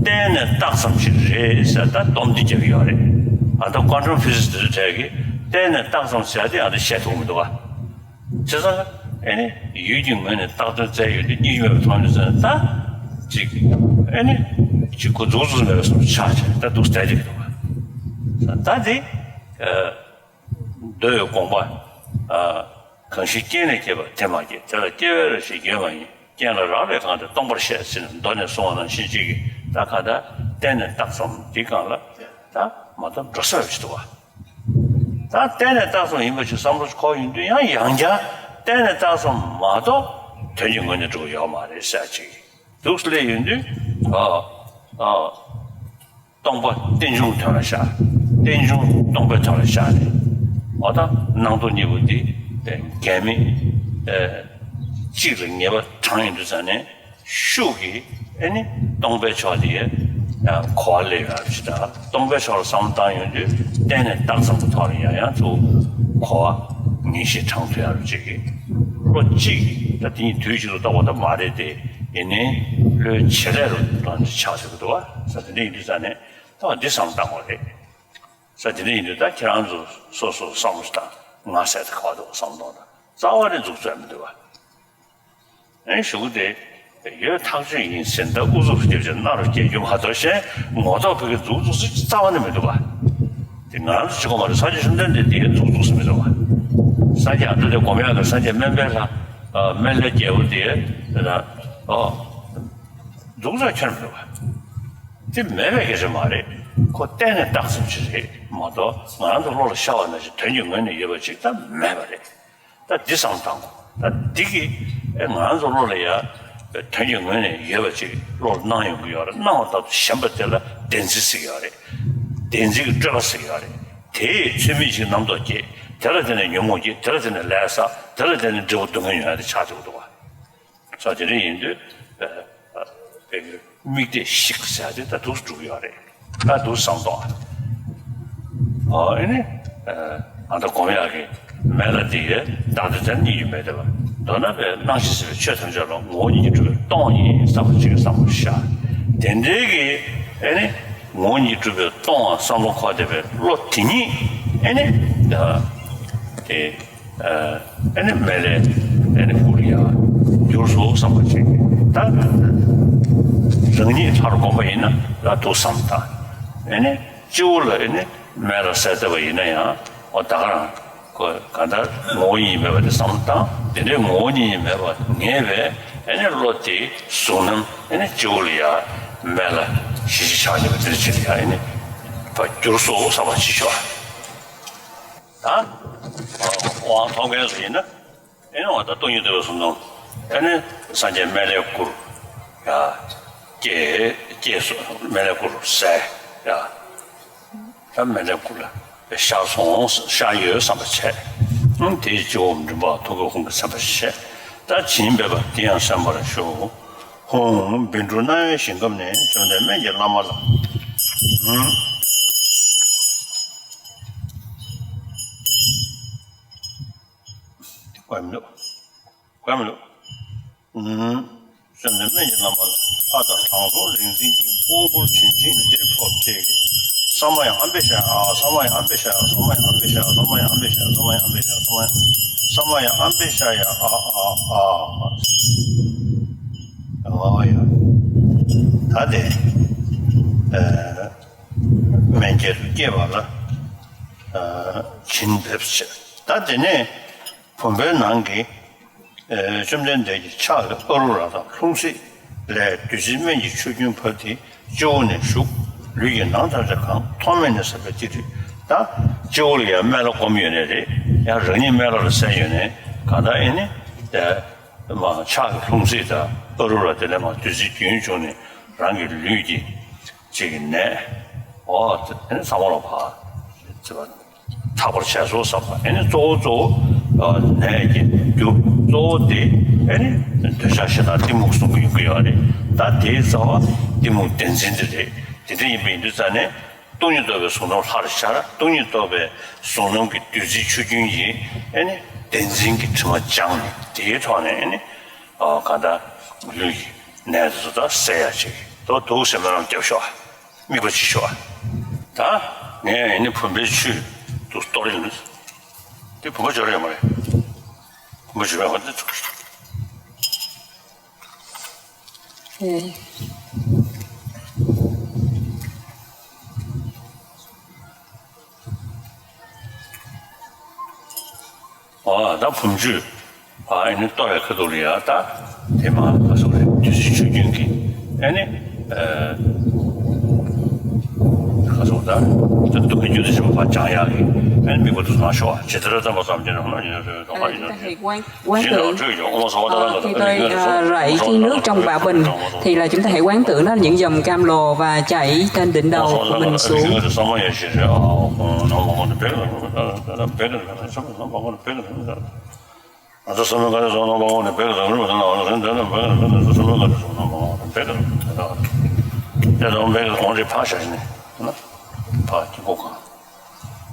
བལྟས་ནས་བཏགས་ཙམ་ཞིག་རེད་ཟེར་ད་སྡོམ་འདི་རྒྱབ་ཀྱི་ཡོད་རེད། ཨ་ད་ཀོན་ཊམ་ཕི་ཟིག་སི་དེ་ཚོ་གྲས་ཀྱིས་བལྟས་ནས་བཏགས་ཙམ་ཟེར་ཡ་དེ་ཨ་ད་བཤད་ཐུབ་མི་འདུག་བ། བྱས་ཙང་ཨེ་ནི་ཡུལ་གྱི་ངོས་ནས་བཏགས་དོན་བཙལ་ཡོང་དུས་རྙེད་རྒྱུ་མེད་པ་མཐོང་དུས་ཙང་ད་ཅིག་ཨེ་ནི་ཅིག་གོ་འཛུགས་འཛུགས་མེད་པའི་བཟོ་འདྲ་ཆགས་བྱས་ད་འདུག་བསྡད་ཀྱི་འདུག་བ། ད་འདི་མདོའི་དགོངས་པ། གང་ཞིག་རྐྱེན་ལས་སྐྱེས་པ་དེ་མ་སྐྱེས། དེ་ལ་སྐྱེ་བའི་རང་བཞིན་ཡོད་མ་ཡིན། རྐྱེན་ལ་རག་ལས་གང་དེ་སྟོང་པར་བཤད་ཟེར་ནས་མདོ་ནས་གསུངས་པ་ནང་བཞིན་ཅིག་གིས་ད་ག་ད་བལྟས་ནས་བཏགས་ཙམ་འདི་སྒང་ལ་ད་མ་གཏོགས་འགྲོ་ས་མེད་པ་ཞིག་འདུག་བ། ད་བལྟས་ནས་བཏགས་ཙམ་ཡིན་པ་ཞིག་བསམ་བློ་འཁོར་ཡོང་དུས་ཡང་ཡང་བསྐྱར་བལྟས་ནས་བཏགས་ཙམ་མ་གཏོགས་དོན་གྱི་ངོས་ནས་འགྲོ་གི་ཡོད་མ་རེད་ཟེར་ཅིག་འདུག་སླེབས་ཡོང་དུས་ཨ་ཨ། སྟོང་པ་རྟེན་འབྱུང་དོན་ལ་བཞག་རྟེན་འབྱུང་སྟོང་པའི་དོན་ལ་བཞག་ནས། འོ་ད་སྣང་ལྡོག་གཉིས་པོ་འདི་འགལ་མེད་གཅིག་ལ་ངེས་པ་དྲངས་ཡོང་དུས་ཙང་ནས་ཤུགས་ཀྱིས་ཨེ་ནི་སྟོང་པའི་ཕྱོགས་དེ་ཡང་གོ་བ་སླེབས་ཡོང་བ་ཞིག་དང་། སྟོང་པའི་ཕྱོགས་ལ་བསམ་བློ་བཏང་ཡོང་དུས་བལྟས་ནས་བཏགས་ཙམ་གྱི་ཐོག་ལ་ཡང་ཡང་ཚུར་ གོ་བ་ངེས་ཤེས་དྲངས་ཐུབ་ཡག་རུ་ཅིག་གི། བློ་གཅིག་གིས་ད་དེ་གཉིས་དུས་གཅིག་ཏུ་རྟོགས་པ་ད་མ་རེད་དེ། ཡིན་ནའི་བློའི་བྱེད་ལས་རུ་ད་ཆགས་ཟེར་གི་འདུག་བ། ས་དེ་འདྲ་ཡིན་དུས་ཙང་ནས་ད་འདི་བསམ་བཏང་བ་རེད། ས་དེ་འདྲ་ཡིན་དུས་ད་ཁྱེད་རང་ཚོ་སོ་སོ་བསམ་བློ་ཞིག་བཏང་། ང་ཟེར་དེ་ག་བ་འདུག་བསམ་བཏང་། ད་རྩ་བ་ནས་འཛུགས་ཚོད་མི་འདུག་བ། ཨེ་ཞུ་གི་དེ་ཡོད་ཐག་ཆོད་ཡིན་ཟེར། ད་ཨུ་ཚུགས་རྒྱབ་ཅིག་སྣ་རུ་སྐྱེལ་རྒྱུ་མ་གཏོགས་གཞན་ངོ་ཐོག་བོད་ཀྱི་འཛུགས་འཛུགས་སུ་རྩ་བ་ནས་མི་འདུག་བ། དེ་ང་རང་ཚོ་གཅིག་པོ་མ་རེད། སངས་རྒྱས་བཅོམ་ལྡན་འདས་དེའི་འཛུགས་འཛུགས་སུ་མི་འདུག་བ། སངས་རྒྱས་ཨ་ཏི་དེ་སྒོམ་ཡག་གི་སངས་རྒྱས་སྨན་པའི་ལྷ། ཨ་སྨན་བླའི་རྒྱལ་པོ་དེ་ཨ་འཛུགས་འཛུགས་ཁྱོན་མི་འདུག་བ། དེ་མེད་པའི་སྐད་ཆ་མ་རེད། ཁོ་གཏན་ནས་བཏགས་ཙམ་ཞིག་རེད་མ་གཏོགས། ང་རང་ཚོ་བློ་ལ་ཤར་བ་ནང་བཞིན་དོན་གྱི་ངོས་ནས་ཡོད་པ་ཅིག་ད་མེད་པ་རེད། ད་འདི་བསམ་བཏང་དགོས། ད་འདི་གིས་ཨེ་ང་རང་ཚོ་བློ་ལ་ཡ་དོན་གྱི་ངོས་ནས་ཡོད་པ་ཅིག་བློ་ལ་སྣང་ཡོང་གི་ཡོད་རེད། སྣང་བ་ལྟར་དུ་ཞེན་པ་དེ་ལ་བདེན་འཛིན་ཟེར་གྱི་ཡོད་རེད། བདེན་འཛིན་གྱི་སྤྲོས་པ་ཟེར་གྱི་ཡོད་རེད། དེ་ཡིས་ཚུལ་མིན་ཞིག་རྣམ་རྟོག་སྐྱེས། དེ་ལ་བརྟེན་ནས་ཉོན་མོངས་སྐྱེས། དེ་ལ་བརྟེན་ནས་ལས་བསགས། དེ་ལ་བརྟེན་ནས་འབྲས་བུ་སྡུག་བསྔལ་མྱོང་ཡ་དེ་ཆགས་འགྲོ་གི་འདུག་བ། ས་དེ་འདྲ་ཡིན་དུས་ཨ་ཨ་དམིགས་གཏད་བཤིག་ཟེར་ཡ་དེ་ད་འདུག་སེ་འགྲོ་གི་ཡོད་རེད། ད་འདུག་བསམ་དོགས། ཨ་ཨེ་ནི་ཨ་ང་ད་སྒོམ་ཡག་གི་སྨན་བླ་དེ་ཡི་བདག་ཏུ་བྱ་གཉིས་ཀྱི་མེད་དེ་བ། མདོར་ན་པའི་སྣང་ཞིང་སྲིད་པའི་ཆོས་ཐམས་ཅད་ལ་ངོ་བོ་ཉིད་ཀྱིས་གྲུབ་པའི་སྟོང་ཉིད་བསམ་པ་ཅིག་བསམ་བློ་བཞག་དེ་འདྲའི་གི་ཨེ་ནི་ངོ་བོ་ཉིད་ཀྱིས་གྲུབ་པའི་སྟོང་བསམ་བློ་འཁོར་བསྡད་པའི་བློ་དེ་ཉིད་ཨེ་ནི་ད་དེ། ཨ་ནི་སྨན་བླའི་ཨ་ནི་སྐུ་ལ་ཡང་འགྱུར་སོང་བསམ་པ་ཅིག་ད་རང་ཉིད་ལྷར་བསྒོམས་པ་ཡིན་ན་ལ་འདུག་བསམ་དང་། ཨ་ནི་སྤྱི་བོ་ལ་ཨ་ནི་སྨན་བླ་གསལ་བཏབ་པ་ཡིན་ན་ཡང་། འོ་ད་ག་རང་ཁོ་གང་ལྟར་ངོ་བོ་ཉིད་མེད་པ་དེ་བསམ་དང་། དེ་འདྲའི་ངོ་བོ་ཉིད་མེད་པ་ངེས་པའི་ཨ་ནི་བློ་དེ་གཟུགས་རྣམས་ཨ་ནི་སྤྱི་བོ་ལ་ཡང་སྨན་བླ་ཞི་བྱེད་ཆགས་ཀྱི་པ་དེ་ཕྱིར་ཡང་ཨ་ནི་ཕར་འགྱུར་སོང་བསམ་པ་ཅིག་ཤོག་ད་དབང་ཐོབ་མཁན་ཚོ་ཡིན་ན། ཨེ་ནི་འོ་ད་སྟོང་ཉིད་རྟོགས་པའི་གཟུངས་ཐུང་། ཨེ་ནི་སངས་རྒྱས་སྨན་བླའི་སྐུར་ཡ་སྐྱེས། སྐྱེས་སོ། སྨན་བླའི་སྐུར་གསལ་ཡ། ད་སྨན་བླའི་སྐུ་ལ་ཤར་སོང་། ཤར་ཡོད་བསམ་པ་བྱས། ཨང་དེའི་སྤྱི་བོ་མགྲིན་པ་ཐུགས་ཀའི་ཧཱུྃ་གིས་མཚན་པར་བྱས། ད་བྱིན་འབེབས་པ་དེ་ཡང་གསན་པར་ཞུ། ཧཱུྃ། བཻ་ཌཱུརྱ་རྣ་བའི་ཞིང་ཁམས་ནས། བཅོམ་ལྡན་སྨན་གྱི་བླ་མ་ལ། ཨང་། དེ་དགོས་མི་འདུག་དགོས་མི་འདུག་ཨུམ། བཅོམ་ལྡན་སྨན་གྱི་བླ་མ་ལ། ལྷ་དང་དྲང་སྲོང་རིག་འཛིན་གྱིས། དབང་བསྐུར་བྱིན་ཅིང་འདིར་ཕོབ་ཅིག་ས་མ་ཡ་ཨམ་པེ་ཤ་ཡ་ཨ། ས་མ་ཡ་ཨམ་པེ་ཤ་ཡ། ས་མ་ཡ་ཨམ་པེ་ཤ་ཡ། ས་མ་ཡ་ཨམ་པེ་ཤ་ཡ། ས་མ་ཡ་ཨམ་པེ་ཤ་ཡ། ཨ་ཨ་ཨ། ཨ་ཡ། ད་དེ། ཨ། སྨན་དཀྱིལ་དུ་སྐྱེས་པ་ལ། ཨ། བྱིན་འབེབས་བྱེད། ད་དེ་ནས་བུམ་པའི་ནང་གི། ཨ། བཅོམ་ལྡན་འདས་ཀྱི་ཕྱག་གི་ཨ་རུ་ར་དང་ལྷུང་བཟེད་ལས་བདུད་རྩིའི་སྨན་གྱི་ཆུ་རྒྱུན་བབས་ཏེ་སྤྱི་བོ་ནས་ཞུགས། ལུས་ཀྱི་ནང་ཐམས་ཅད་གང་། ཐོག་མེད་ནས་ཟབ་པའི་ཏི་རུ། ད་སྤྱི་བོ་ལ་ཡང་སྨན་བླ་བསྒོམས་ཡོད་ནའི་རེད། ཡང་རང་ཉིད་སྨན་བླ་ལ་གསལ་ཡོད་ནའི། གང་ལྟར་ཨེ་ནི། ཨ། མ་ཕྱག་གི་ལྷུང་བཟེད་དང་ཨ་རུ་ར། དེ་ལས་མ་བདུད་རྩིའི་རྒྱུན་བྱུང་ནས་རང་གི་ལུས་ཀྱི་གཅིག་གི་ནད། འོ་ཨེ་ནི་ཚང་མ་ལ་ཕར་ཚིག་པ་དག་པར་བྱས་སོ་བསམ་པ། ཨེ་ནི་གཙོ་བོ་གཙོ་བོ་ནད་ཀྱི་རྒྱུ་གཙོ་བོ་དེ་ཨེ་ནི་འདོད་ཆགས་ཞེ་སྡང་གཏི་མུག་གསུམ་ཡིན་གྱི་ཡོད་རེད། ད་དེའི་རྩ་བ་གཏི་མུག་བདེན་འཛིན་དེ་རེད། དེ་འདྲ་ཡིན་པ་ཡིན་དུས་ཙང་ནས། སྟོང་ཉིད་རྟོགས་པའི་གཟུངས་ཐུང་ལྷར་ཤར། སྟོང་ཉིད་རྟོགས་པའི་གཟུངས་ཐུང་གི་བདུད་རྩིའི་ཆུ་རྒྱུན་གྱིས་ཨེ་ནི་བདེན་འཛིན་གྱི་དྲི་མ་སྦྱངས་ནས། དེའི་ཐོག་ནས་ཨེ་ནི་ཨ་གང་ལྟར་ལུས་ཀྱི་ནད་དེ་ཚོ་ད་སེལ་ཡ་ཅིག་ཏོག་ཏོག་སེ་སྨོན་ལམ་རྒྱབ་ཤོག་མིག་དཔེ་ཅིག་ཤོག་ད་ངས་ཨེ་ནི་བུམ་པའི་ཆུ་དུ་གཏོར་ཡིན། དེ་བུམ་པ་འབྱོར་ཡོད་མ་རེད། བུམ་པ་འབྱོར་ཡོད་མ་རེད། ཨེ། ཨ་ད་བུམ་ཆུ། ཨ་ཨེ་ནི་གཏོར་བའི་ཁ་ཐུག་ལ་ཡ་ད། དེ་མ་ག་སོགས་རེད། བདུད་རྩི་ཆུ་རྒྱུན་གྱི་ཨེ་ནི། ཨ་ག་སོགས་ད། ད་སྡུག་བསྔལ་རྒྱུ་དེ་བྱེད་པ་ཕར་སྦྱང་ཡག་གི་ཨེ་ནི་དམིགས་པ་དུ་བཟང་ཤོག་ཨ། ཇི་ལྟར་བརྩམས་པ་ཙམ་གྱིས་ནི། ཧེ་མ་ཡིན་ན་ཡོད་དོ། ཧ་ཡིན་ན་ཡོད། Quán tưởng, khi tôi ờ, rải cái nước trong bả bình thì là chúng ta hãy quán tưởng nó là những dòng cam lồ và chảy tan đỉnh đầu của mình xuống.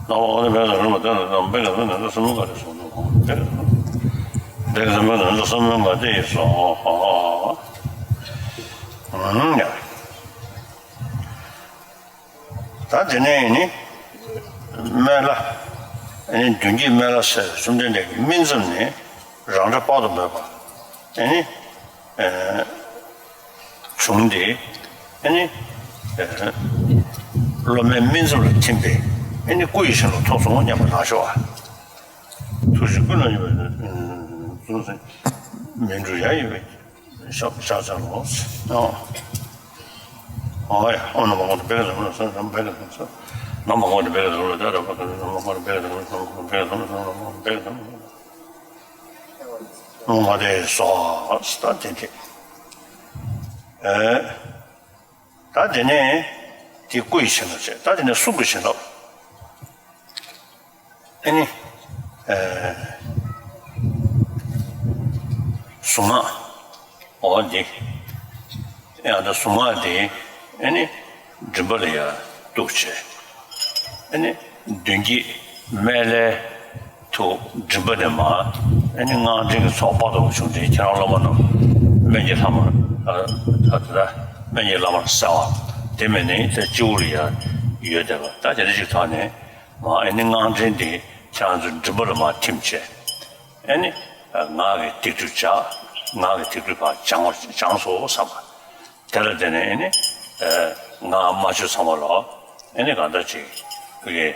ནམ་མཁའ་དབང་ལྡན་པས་སམ་བློ་མ་བདེ་ན་དམ་པའི་ག་ཚོད་ནན་ཏན་སམ་བློ་ག་དེ་སོང་ནོ་གོང་བདེ་ག་ཚོད་བདེ་ག་སམ་བློ་ནན་ཏན་སམ་བློ་ག་དེ་ཡི་སོང་། ཧ་ཧ་ཧ། ཧ་ཡ། ད་དེ་ནས་ནི་སྨན་བླ། ཨ་ནི་མདུན་བསྐྱེད་སྨན་བླ་ཟེར་བཅོམ་ལྡན་འདས་ཀྱི་སྨིན་མཚམས་ནས་རང་སྒྲ་དཔག་ཏུ་མེད་པ་ཨ་ནི་བྱུང་སྟེ་ཨ་ནི་སློབ་མའི་སྨིན་མཚམས་ལ་ཐིམ་པས་ཨ་ནི་སྐུ་ཡི་བྱིན་རླབས་ཐོབ་སོང་སྙམ་པ་ནང་ཤོག་ཨ། ཐུགས་རྗེ་ཀུན་ལ་སྙོམས་པའི་གཟུངས་སེམས་མི་འགྲུབ་ཡ་ཡོད་པའི། ཤག་ཤག་ཆ་ལོ། ཨོ། ཨོ་ཡ། ཨོ་ན་མ་གོང་དུ་བེ་ག་ཟམ་ལ་སོ་ན་བེ་ག་ཟམ་ལ་སོ། ན་མ་གོང་དུ་བེ་ག་ཟམ་ལ་ད་ར་བ་ག་ན་མ་གོང་དུ་བེ་ག་ཟམ་ལ་སོ་ན་བེ་ག་ཟམ་ལ་སོ་ན་བེ་ག་ཟམ་ལ་སོ། ཨོ་ང་དེ་སོ་ད་དེ་དེ། ཨེ། ད་དེ་ནས་དེ་སྐུ་ཡི་བྱིན་རླབས་བྱས། ད་དེ་ནས་གསུང་གི་བྱིན་རླབས། ཨ་ནི། ཨ། གཟུངས་སྔགས། འོ་འདི། ཡང་ད་གཟུངས་སྔགས་འདི། ཨ་ནི། མགྲིན་པ་ལ་ཡར་གཏུགས་བྱས། ཨ་ནི། མདུན་བསྐྱེད་སྨན་བླའི་ཐུགས་མགྲིན་པ་ནས་མར། ཨ་ནི་སྔགས་ཕྲེང་གི་ཚོགས་དཔག་ཏུ་མ་བྱུང་སྟེ་ཁྱེད་རང་བླ་མ་རྣམས་སྨན་གྱི་ལྷ་མོར། ཨ་ད་ད་ལྟ་སྨན་གྱི་བླ་མར་གསལ་བ། དེ་མིན་ནི་ད་སྤྱི་བོ་ལ་ཡར་ཡོད་བསྡད་པ། ད་དེ་འདྲ་ཅིག་ཐོག་ནས། མ་ཨ་ནི་སྔགས་ཕྲེང་འདི་ཁྱེད་རང་ཚོའི་མགྲིན་པ་ལ་མར་ཐིམ་བྱས། ཨ་ནི་ངག་གི་སྡིག་སྒྲིབ་བྱ། ངག་གི་སྡིག་སྒྲིབ་ཕར་བྱང་བ་བྱང་སོང་བསམ་པ། དེ་ལ་བརྟེན་ནས་ཨ་ནི་ངག་སྨྲ་བརྗོད་ཚང་མ་ལ་ཨ་ནི་གང་འདྲ་ཅིག་གི་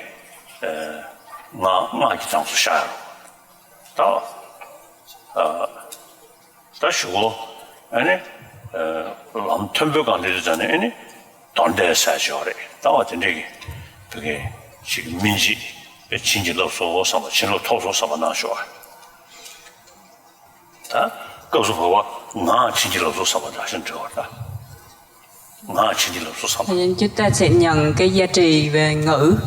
ངག་སྔགས་ཀྱི་གྲངས་སུ་བཞག་ཡོད་རེད། ད། ད་ཞུ་གོ་ཨ་ནི། ལམ་མཐོན་པོའི་སྒང་དེ་དུ་ཙ་ནས་ཨ་ནི། གདོན་འདྲེ་ཟེར་ཞོག་རེད། ལྟ་བ་དེ་འདྲས་ཀྱི་བུ་གའི་ཞིག་སྨིན་ཅིག་བྱིན་གྱིས་བརླབས་སོ་བསམ་པ། བྱིན་རླབས་ཐོབ་སོ་བསམ་པ་གནང་ཞོག་ད་སྐབས་སུ་བབ་པ་ངག་བྱིན་གྱིས་བརླབས་སོ་བསམ་པ་དང་ཞེས་འབྲེལ་བར་ད། ངག་བྱིན་གྱིས་བརླབས་སོ་བསམ་པ། 人就带着两个压着一个偶。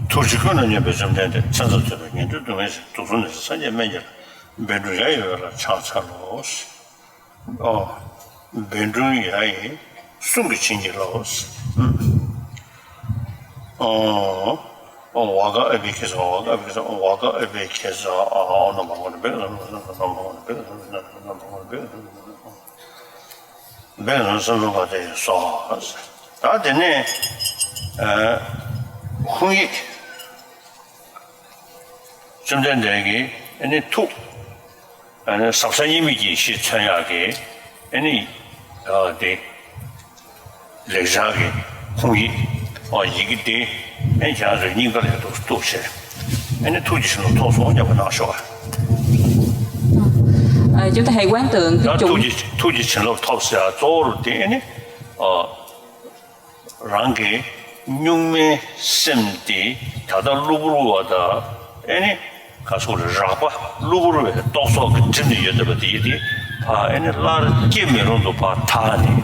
ཐུགས་རྗེ་ཀུན་ལ་སྙོམས་པའི་བཅོམ་ལྡན་འདས། མཚན་ཐོས་པའི་ངན་འགྲོའི་སྡུག་བསྔལ་སེལ། དུག་གསུམ་ནད་སེལ་སངས་རྒྱས་སྨན་གྱི་བླ། བཻ་ཌཱུརྱ་ཡི་འོད་ལ་ཕྱག་འཚལ་ལོ། ཨོ། བཻ་ཌཱུརྱ་ཡི་གསུང་གིས་བྱིན་གྱིས་བརླབས། ཨོ། ཨོ་ཝ་ག་ཨ་བྷི་ཥིཿ་ས། ཝ་ག་ཨ་བྷི་ཥིཿ་ས། ཝ་ག་ཨ་བྷི་ཥིཿ་ས། ཨ་ཨོ་ན་མ་གོ་ན་བེ་ན་མ་གོ་ན་བེ་ན་མ་གོ་ན་བེ་ན་མ་གོ་ན་བེ་ན་མ་གོ་ན་བེ་ན་མ་གོ་ན། བེ་ལོན་སེམས་ལོ་པ་དེ་སོ། ད་དེ་ནས་ཧཱུྃ་ཡིག་བཅོམ་ལྡན་འདས་ཀྱི་ཨ་ནི་ཐུགས་ཨ་ནི་ཟབ་གསལ་དབྱེར་མེད་ཀྱི་ཡེ་ཤེས་མཚོན་ཡག་གི་ཨ་ནི་དེ། ལེགས་སྦྱར་གྱི་ཧཱུྃ་ཡིག་ཨ་ཡི་གེ་དེ་ཨ་ནི་ཁྱེད་རང་ཚོའི་སྙིང་ག་ལ་ཐུགས་གཏུགས་བྱས། ཨ་ནི་ཐུགས་ཀྱི་བྱིན་རླབས་ཐོབ་སོང་སྙམ་པ་གནང་ཤོག་ཨ། ཨ་ཡོད་ཧའི་ཝན་དང་ད་ཐུགས་ཀྱི་ཐུགས་ཀྱི་བྱིན་རླབས་ཐོབ་ཟེར་ཡ་གཙོ་བོ་རུ་དེ་ཨ་ནི་ཨ་རང་གི་གཉུག་མའི་སེམས་དེ་ད་ལྟ་གློ་བུར་བ་དང་ཨ་ནི། ག་སོགས་རེད། རགས་པ་གློ་བུར་བའི་རྟོག་ཚོགས་ཀྱིས་བསྒྲིབས་ནས་ཡོད་བསྡད་པ་དེ་ཡིན་ཏེ། ཕར་ཨེ་ནི་སླར་སྐྱེ་མི་རུང་དུ་ཕར་ཐར་ནས།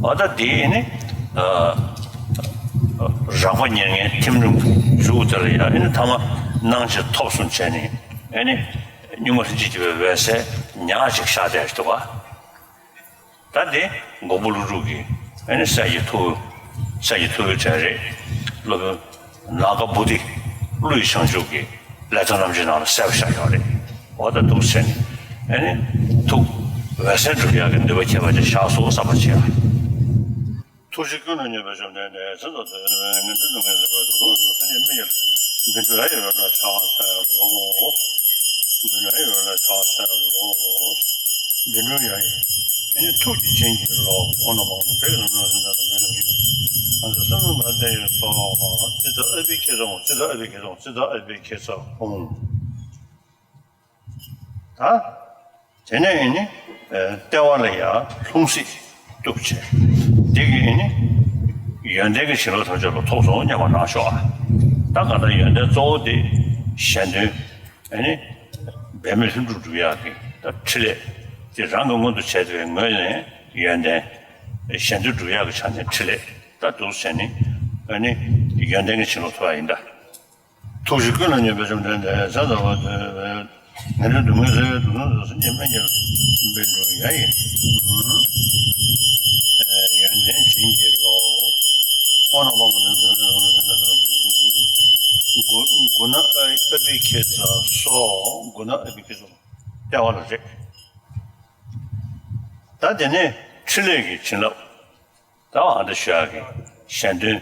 འོ་ད་དེ་ཨེ་ནི་རགས་པ་ཉེར་ལྔའི་ཐིམ་རིམ་མཇུག་དེ་ལ་ཡང་ཨེ་ནི་ཐ་མ་སྣང་མཆེད་ཐོབ་གསུམ་བྱས་ནས་ཨེ་ནི་གཉུག་མ་ལྷན་ཅིག་སྐྱེས་པའི་འོད་གསལ་ཉག་གཅིག་ཤར་བསྡད་ཡོད་པ། ད་དེ་མགོན་པོ་ཀླུ་སྒྲུབ་ཀྱི་ཨ་ནི་སྲས་ཀྱི་ཐུ་བོ། སྲས་ཀྱི་ཐུ་བོའི་གྲས་རེད། སློབ་དཔོན་ནཱ་ག་བོ་དྷི་ཀླུ་ཡི་བྱང་ཆུབ་ཀྱི་ལེགས་ཐོན་རྣམ་འབྱེད་ནང་ལ་གསལ་པོ་ཤར་ཡོད་རེད། འོ་ད་འདུག་ཟེར་ནས་ཨ་ནི་ཐུགས་འོད་གསལ་འགྲུབ་ཡག་གི་ནུས་པ་ཁྱད་པར་ཅན་བཞག་སོང་བསམ་པ་བྱས་ཨ། ཐུགས་རྗེ་ཀུན་ལ་སྙོམས་པའི་བཅོམ་ལྡན་འདས། མཚན་རྟགས་ཐོས་པའི་ངན་འགྲོའི་སྡུག་བསྔལ་སེལ་བའི་དུག་གསུམ་རེག་པའི་སངས་རྒྱས་སྨན་གྱི་བཻ་ཌཱུརྱ་ཡི་འོད་ལ་ཕྱག་འཚལ་ལོ། བཻ་ཌཱུརྱ་ཡི་འོད་ལ་ཕྱག་འཚལ་ལོ། བཻ་ཌཱུརྱ་ཡི་ཨ་ནི་ཐུགས་ཀྱི་བྱིན་གྱིས་རློབས། ཨོཾ་ནམ་མ་ཧཱ་ཀཱ་ལི་ཏེ་ནམ་མ་ཧཱ་ཀཱ་ལི་ཏེ་ནམ་མ་ཧཱ་ཀཱ་ལི་ཏེ། ཨ་ཙི་སམ་བྷ་དེ་ཡི་སྭཱ་ཧཱ། ཙི་ཏ་ཨ་བྷི་ཥིཿ་ས་ཧཱ་ཨོཾ། ཙི་ཏ་ཨ་བྷི་ཥིཿ་ས་ཧཱ་ཨོཾ། ད། དེ་ནས་ཨེ་ནི། ལྟེ་བ་ལ་ཡར་ལྷུང་བཟེད་གཏུབས་བྱས། འདི་གིས་ཨེ་ནི། ཡོན་ཏན་གྱི་བྱིན་རླབས་ཐམས་ཅད་ལ་ཐོབ་སོང་སྙམ་པ་གནང་ཤོག་ཨ། ད་གང་ལྟར་ཡོན་ཏན་གཙོ་བོ་དེ་གཞན་དོན་ཨེ་ནི། འབད་མེད་ལྷུན་གྲུབ་སྒྲུབ་ཡག་གི་ད་ཕྲིན་ལས་དེ་རང་གི་མངོན་དུ་བྱས་པའི་ངོས་ནས་ཡོན་ཏན། གཞན་དོན་སྒྲུབ་ཡག་གི་ཆ་ནས་ཕྲིན་ལས་ད་འདུག་བྱས་ནས་ཨེ་ནི། ཡོན་ཏན་གྱི་བྱིན་རླབས་ཐོབ་ཡག་ཡིན་ད། ཐུགས་རྗེ་ཀུན་ལ་སྙོམས་པའི་བཅོམ་ལྡན་འདས། མཚན་རྟགས་ཐོས་པའི་ངན་འགྲོའི་སྡུག་བསྔལ་སེལ་བའི་དུག་གསུམ་རེག་པའི་སངས་རྒྱས་སྨན་གྱི་བཻ་ཌཱུརྱ་ཡི་ཡོན་ཏན་བྱིན་གྱིས་རློབས། ཨོ་ན་མ་མ་ན་མགུ་མགུ་ན་ཨ་ཨ་བི་ཁེ་ས་སོ། མགུ་ན་ཨ་བི་ཁེ་ས་ལྟེ་བ་ལ་རེད། ད་དེ་ནས་ཕྲིན་ལས་ཀྱི་བྱིན་རླབས། ད་ཨ་འདྲ་ཞུ་ཡག་གི་གཞན་དོན་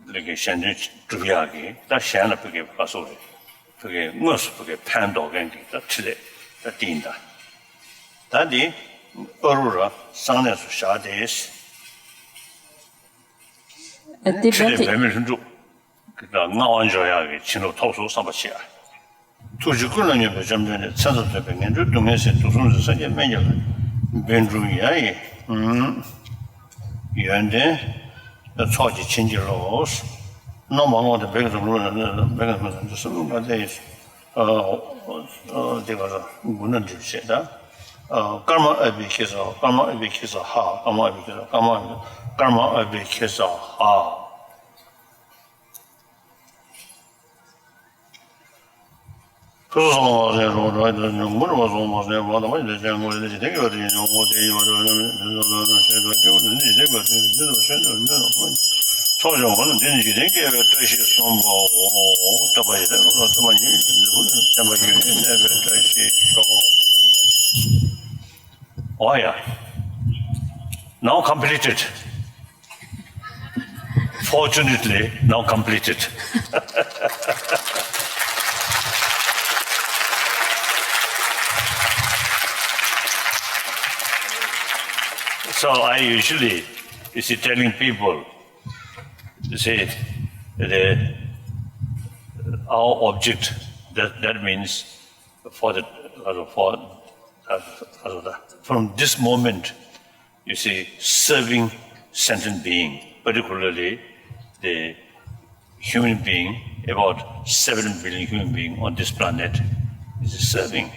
ལ་གི་གཞན་དོན་སྒྲུབ་ཡག་གི་ད་གཞན་ལ་ཕ་གི་བཀའ་སོགས་རེད། ཕ་གི་དངོས་སུ་ཕ་གི་ཕན་འདོགས་མཁན་གྱི་ད་ཕྲིན་ལས་ད་དེ་ཡིན་ད། ད་འདི་ཨ་རུ་ར་གསང་གནས་སུ་བཞག་སྟེ། ཨ་ཏི་ཕྲིན་ལས་བན་ཏི་བོད་མི་ལྷུན་གྲུབ་ཀྱི་ད་མངའ་དབང་འབྱོར་ཡག་གི་བྱིན་རླབས་ཐོབ་སོང་བསམ་པ་བྱེད་ཨ། ཐུགས་རྗེ་ཀུན་ལ་སྙོམས་པའི་བཅོམ་ལྡན་འདས། མཚན་ཙམ་ཐོས་པས་ངན་འགྲོའི་སྡུག་བསྔལ་སེལ། དུག་གསུམ་རེག་ས་སྐྱེས་སྨན་གྱི་བླ། བཻ་ཌཱུརྱ་ཡི་ཡོན་ཏན་ཚོགས་ཀྱིས་བྱིན་གྱིས་རློབས། རྣམ་པར་བསྔོ་སྟེ་བེ་ཀ་ཙམ་བླུགས་ན་བེ་ཀ་ཙམ་བླུགས་ན་གསུམ་པ་སྟེ། དེ་ག་ས་མགུ་ན་འགྲིབ་བྱེད་ད། ཀརྨ་ཨ་བི་ཁེ་ས་ཧ། ཀརྨ་ཨ་བི་ཁེ་ས་ཧ། ཀརྨ་ཨ་བི་ཁེ་ས། ཀརྨ་ཨ་བི་ཀརྨ་ཨ་བི་ཁེ་ས་ཧ། ཕུན་སུམ་ཚོགས་པ་ལ་སོགས་པའི་ཉོན་མོངས་པ་སོགས་མ་ཟད་པ་དང་པོ་ཉིད་དེ་ཅན་དངོས་ལས་ཇི་ལྟར་སྐྱེ་བ་དེ་ཉིད་ཉོན་མོངས་པ་དེ་ཡི་བར་དུ་ནམ་ཡང་དེ་ཚོ་ལ་ན་ཞེས་དང་སྐྱེ་བ་དེ་ནི་ཇི་ལྟར་སྐྱེ་བ་དེ་ནི་དེ་ཚོ་ཤེས་འདོད་འདོད་དང་ཕུན་ཚོགས་བྱུང་བ་ནི་འདི་ནི་འཇིག་རྟེན་སྐྱེ་བའི་བཀྲ་ཤིས་གསུམ་པའོ། བསྟན་པ་ཡི་དམ་ལ་བསྟན་པ་ཉིད་ཀྱི་འཛིན་པ་བསྟན་པ་ཡུན་རིང་གནས་པའི་བཀྲ་ཤིས་ཤོག Oh, yeah. Now completed. Fortunately, now completed. So I usually, you see, telling people, you see, the, our object, that, that means for the, for, from this moment, you see, serving sentient being, particularly the human being, about seven billion human being on this planet, is serving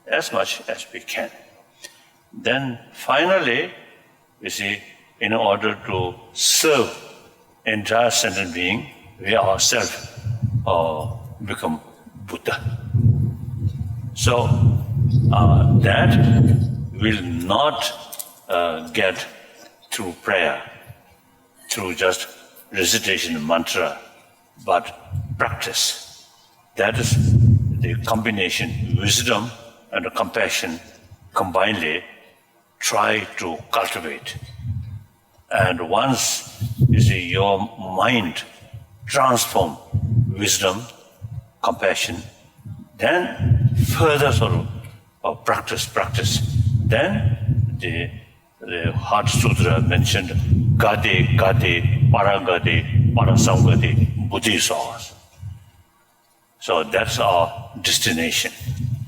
as much as we can. Then finally, you see, in order to serve entire sentient being, we ourselves uh, become Buddha. So uh, that will not uh, get through prayer, through just recitation of mantra, but practice. That is the combination, wisdom and compassion combinedly try to cultivate. And once, you see, your mind transform wisdom, compassion, then further sort of uh, practice, practice, then the, the Heart Sutra mentioned gade, gade, paragade, parasamgade, buddhi source. So that's our destination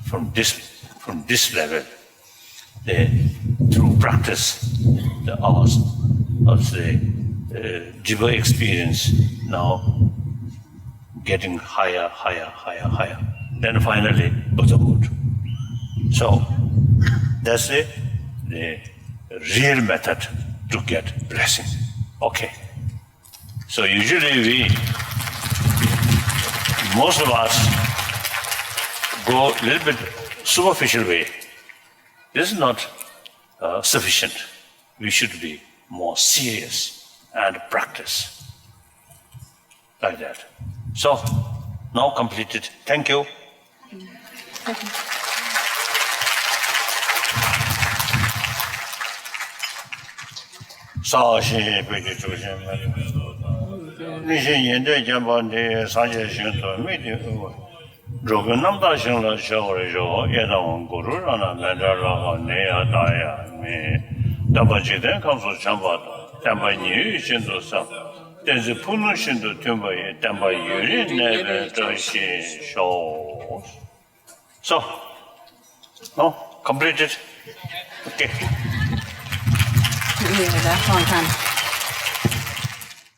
from this, from this level. The, through practice, the hours of the uh, deeper experience now getting higher, higher, higher, higher. Then finally, Buddhahood. So that's the, the real method to get blessing. Okay. So usually we, most of us go a little bit superficial way. This is not uh, sufficient. We should be more serious and practice like that. So, now completed. Thank you. ས་ཞིང་བོད་ཀྱི་ཕྱོགས་ཞེན་མ་ཡིན་མེད་ལོ་དང་། གླིང་བཞི་ཡོན་ཏན་བརྒྱན་པ་འདི། སངས་རྒྱས་ཞིང་དུ་དམིགས་ཏེ་དབུལ་བ། འགྲོ་ཀུན་རྣམ་དག་ཞིང་ལ་སྦྱོར་བར་ཤོག་ཡེ་དང་གུ་རུ་རཏྣ་མཎྜལ་ལ་ནི་ཡང་བཏང་ཡ་མེད། བསྟན་པ་འཇིག་རྟེན་ཁམས་སུ་འཆམ་པ་དང་། བསྟན་པ་ཉི་འོད་བཞིན་དུ་གསལ། བསྟན་འཛིན་ཕུབ་ནུ་བཞིན་དུ་མཐུན་པ་ཡི། བསྟན་པ་ཡུན་རིང་གནས་པའི་བཀྲ་ཤིས་ཤོག So, no, completed. Okay. Yeah, that's one time.